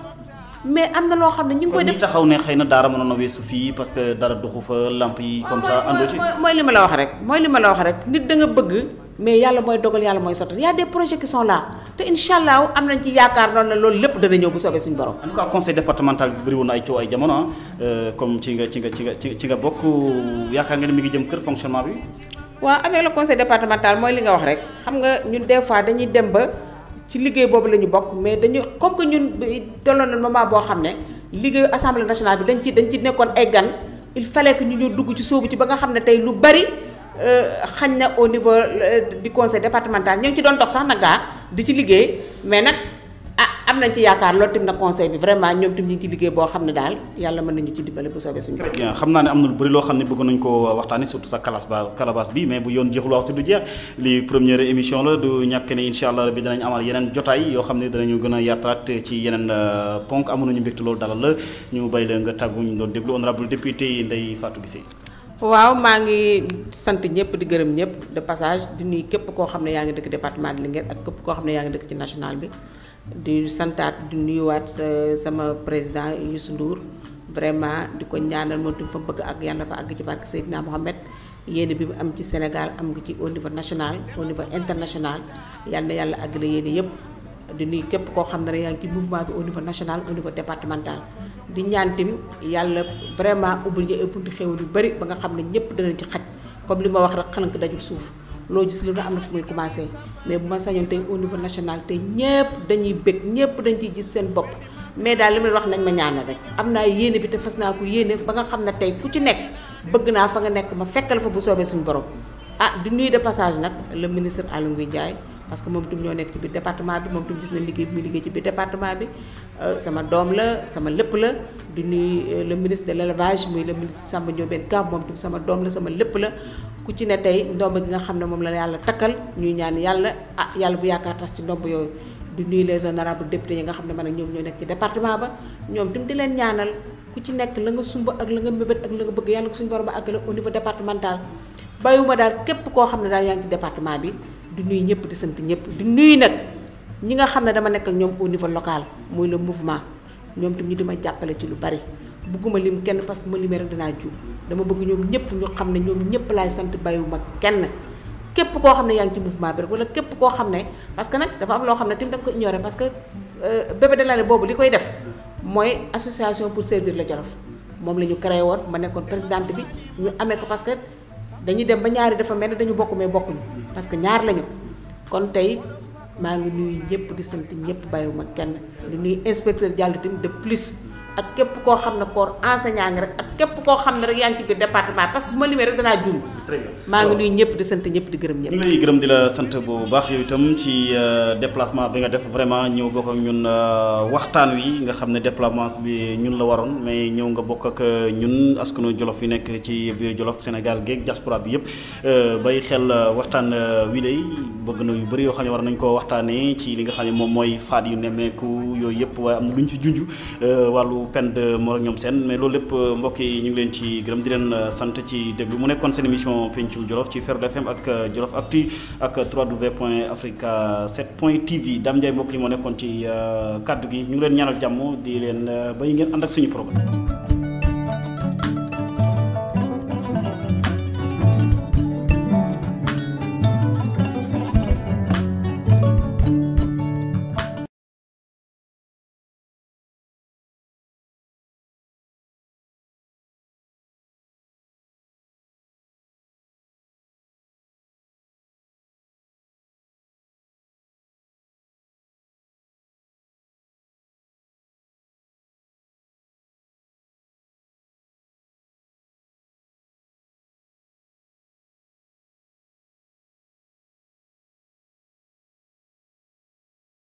mais am na loo xam ne ñu ngi koy def. taxaw ne xëy na Daara mënoon na weesu fii parce que dara doxu fa lamp yi comme ça àndoo ci. mooy li ma la wax rek nit da nga bëgg mais yàlla mooy dogal yàlla mooy sottal y a des projets qui sont là te incha allah am nañ ci yaakaar noonu la loolu lépp dana ñëw bu soobee suñu borom. en tout cas conseil départemental bi bëri woon na ay coow ay jamono comme ci nga bokk yaakaar nga ne mi ngi jëm kër fonctionnement bi. waaw avec le conseil départemental mooy li nga wax rek xam nga ñun des fois dañuy dem ba ci liggéey boobu la ñu bokk mais dañu comme que ñun tolloon na moment boo xam ne liggéeyu assemblée nationale bi dañ ci nekkoon ay gan il fallait que ñu ñëw dugg ci sóobu ci ba nga xam ne tey lu bari. xañ na au niveau du conseil départemental ñoo ngi ci doon dox sax nag di ci liggéey mais nag am nañ ci yaakaar loolu tamit na conseil bi vraiment ñoom tamit ñu ngi ci liggéey boo xam ne daal yàlla mën nañu ci dimbale bu soobee suñu bopp. bien xam naa ne am na lu bëri loo xam ne bëgg nañ ko waxtaanee surtout sa calebasse bi mais bu yoon jeexul wax si du jeex li première émission la du ñàkk ne incha allah bi danañ amal yeneen jotaay yoo xam ne danañu gën a yaatalaat ci yeneen ponk amoon nañu mbégte loolu dalal la ñu bàyyi la nga tàggu ñu doon déglu honorable député Ndeye Fatou Guissé. waaw maa ngi sant ñëpp di gërëm ñëpp de passage di nuyu képp koo xam ne yaa ngi dëkk département de Linguère ak képp koo xam ne yaa ngi dëkk ci national bi di santaat di nuyuwaat sama président Youssou Ndour vraiment di ko ñaanal moom tamit fa bëgg ak yàlla fa àgg ci barke Seydina Mohamed yéene bi mu am ci Sénégal am nga ci au niveau national au niveau international yal na yàlla àggale yéene yëpp di nuyu képp koo xam ne yaa ngi ci mouvement bi au niveau national au niveau départemental di ñaan tim yàlla vraiment ubbil ñu ay bunti xéwal yu bari ba nga xam ne ñëpp danañ ci xaj comme li ma wax rek xalank dajul suuf loo gis lu ne am na fu muy commencé mais bu ma sañoon tey au niveau national tey ñëpp dañuy bëgg ñëpp dañ ciy gis seen bopp mais daal li ma wax nañ ma ñaanal rek am naa yéene bi te fas naa ko yéene ba nga xam ne tey ku ci nekk bëgg naa fa nga nekk ma fekkal fa bu soobee suñu borom di nuyu de passage nag le ministre Aly Ngouille Ndiaye parce que moom tam ñoo nekk ci biir département bi moom tam gis na liggéey bi muy liggéey ci biir département bi sama doom la sama lépp la di nuyu le ministre de l'élevage muy le ministre Samba Ndiobène Ka moom tam sama doom la sama lépp la ku ci ne tey ndomb gi nga xam ne moom la yàlla takkal ñuy ñaan yàlla yàlla bu yaakaar tas ci ndomb yooyu di nuyu les honorables députés yi nga xam ne man ak ñoom ñoo nekk ci département ba ñoom tam di leen ñaanal ku ci nekk la nga sumb ak la nga mébét ak la nga bëgg yàlla ko suñu borom ba àggale au niveau départemental bàyyiwuma daal képp koo xam ne daal yaa ngi ci département bi di nuyu ñëpp di sant ñëpp di nuyu nag ñi nga xam ne dama nekk ak ñoom au niveau local muy le mouvement ñoom tam ñu di ma jàppale ci lu bari bugguma lim kenn parce que ma limee rek dinaa juum dama bëgg ñoom ñëpp ñu xam ne ñoom ñëpp laay sant bàyyiwuma kenn képp koo xam ne yaa ngi ci mouvement bi rek wala képp koo xam ne parce que nag dafa am loo xam ne tamit da nga ko ignorer parce que bébé de l'année boobu li koy def mooy association pour servir le Jolof moom la ñu créé woon ma nekkoon présidente bi ñu amee ko parce que dañuy dem ba ñaari dafa mel ne dañu bokk mais bokkuñu parce que ñaar lañu kon tey maa ngi nuyu ñëpp di sant ñëpp bàyyiwuma kenn di nuyu inspecteur Diallo tamit de plus ak képp koo xam ne corps enseignant nga rek ak képp koo xam ne rek yaa ngi ci biir département parce que bu ma limee rek danaa juum. très bien maa ngi nuyu ñëpp di sant ñëpp di gërëm ñëpp. ñu ngi lay gërëm di la sant bu baax yow itam ci déplacement bi nga def vraiment ñëw bokk ak ñun waxtaan wi nga xam ne déplacement bi ñun la waroon mais ñëw nga bokk ak ñun askanu Jolof yi nekk ci biir Jolof Sénégal geeg diaspora bi yëpp bay xel waxtaan wi lay bëgg na yu bëri yoo xam ne war nañ koo waxtaanee ci li nga xam ne moom mooy faat yu nemmeeku yooyu yëpp waaye am na lu ñu ci junj wàllu peine de mort ak ñoom seen mais loolu lépp mbokk yi ñu ngi leen ci gërëm di leen sant ci déglu mu nekkoon seen émission Pencum Jolof ci Ferlo FM ak Jolof Actu ak www.africa7.tv Dame Ndiaye mbokk yi moo nekkoon ci kaddu gi ñu ngi leen ñaanal jàmm di leen bay ngeen ànd ak suñu programme.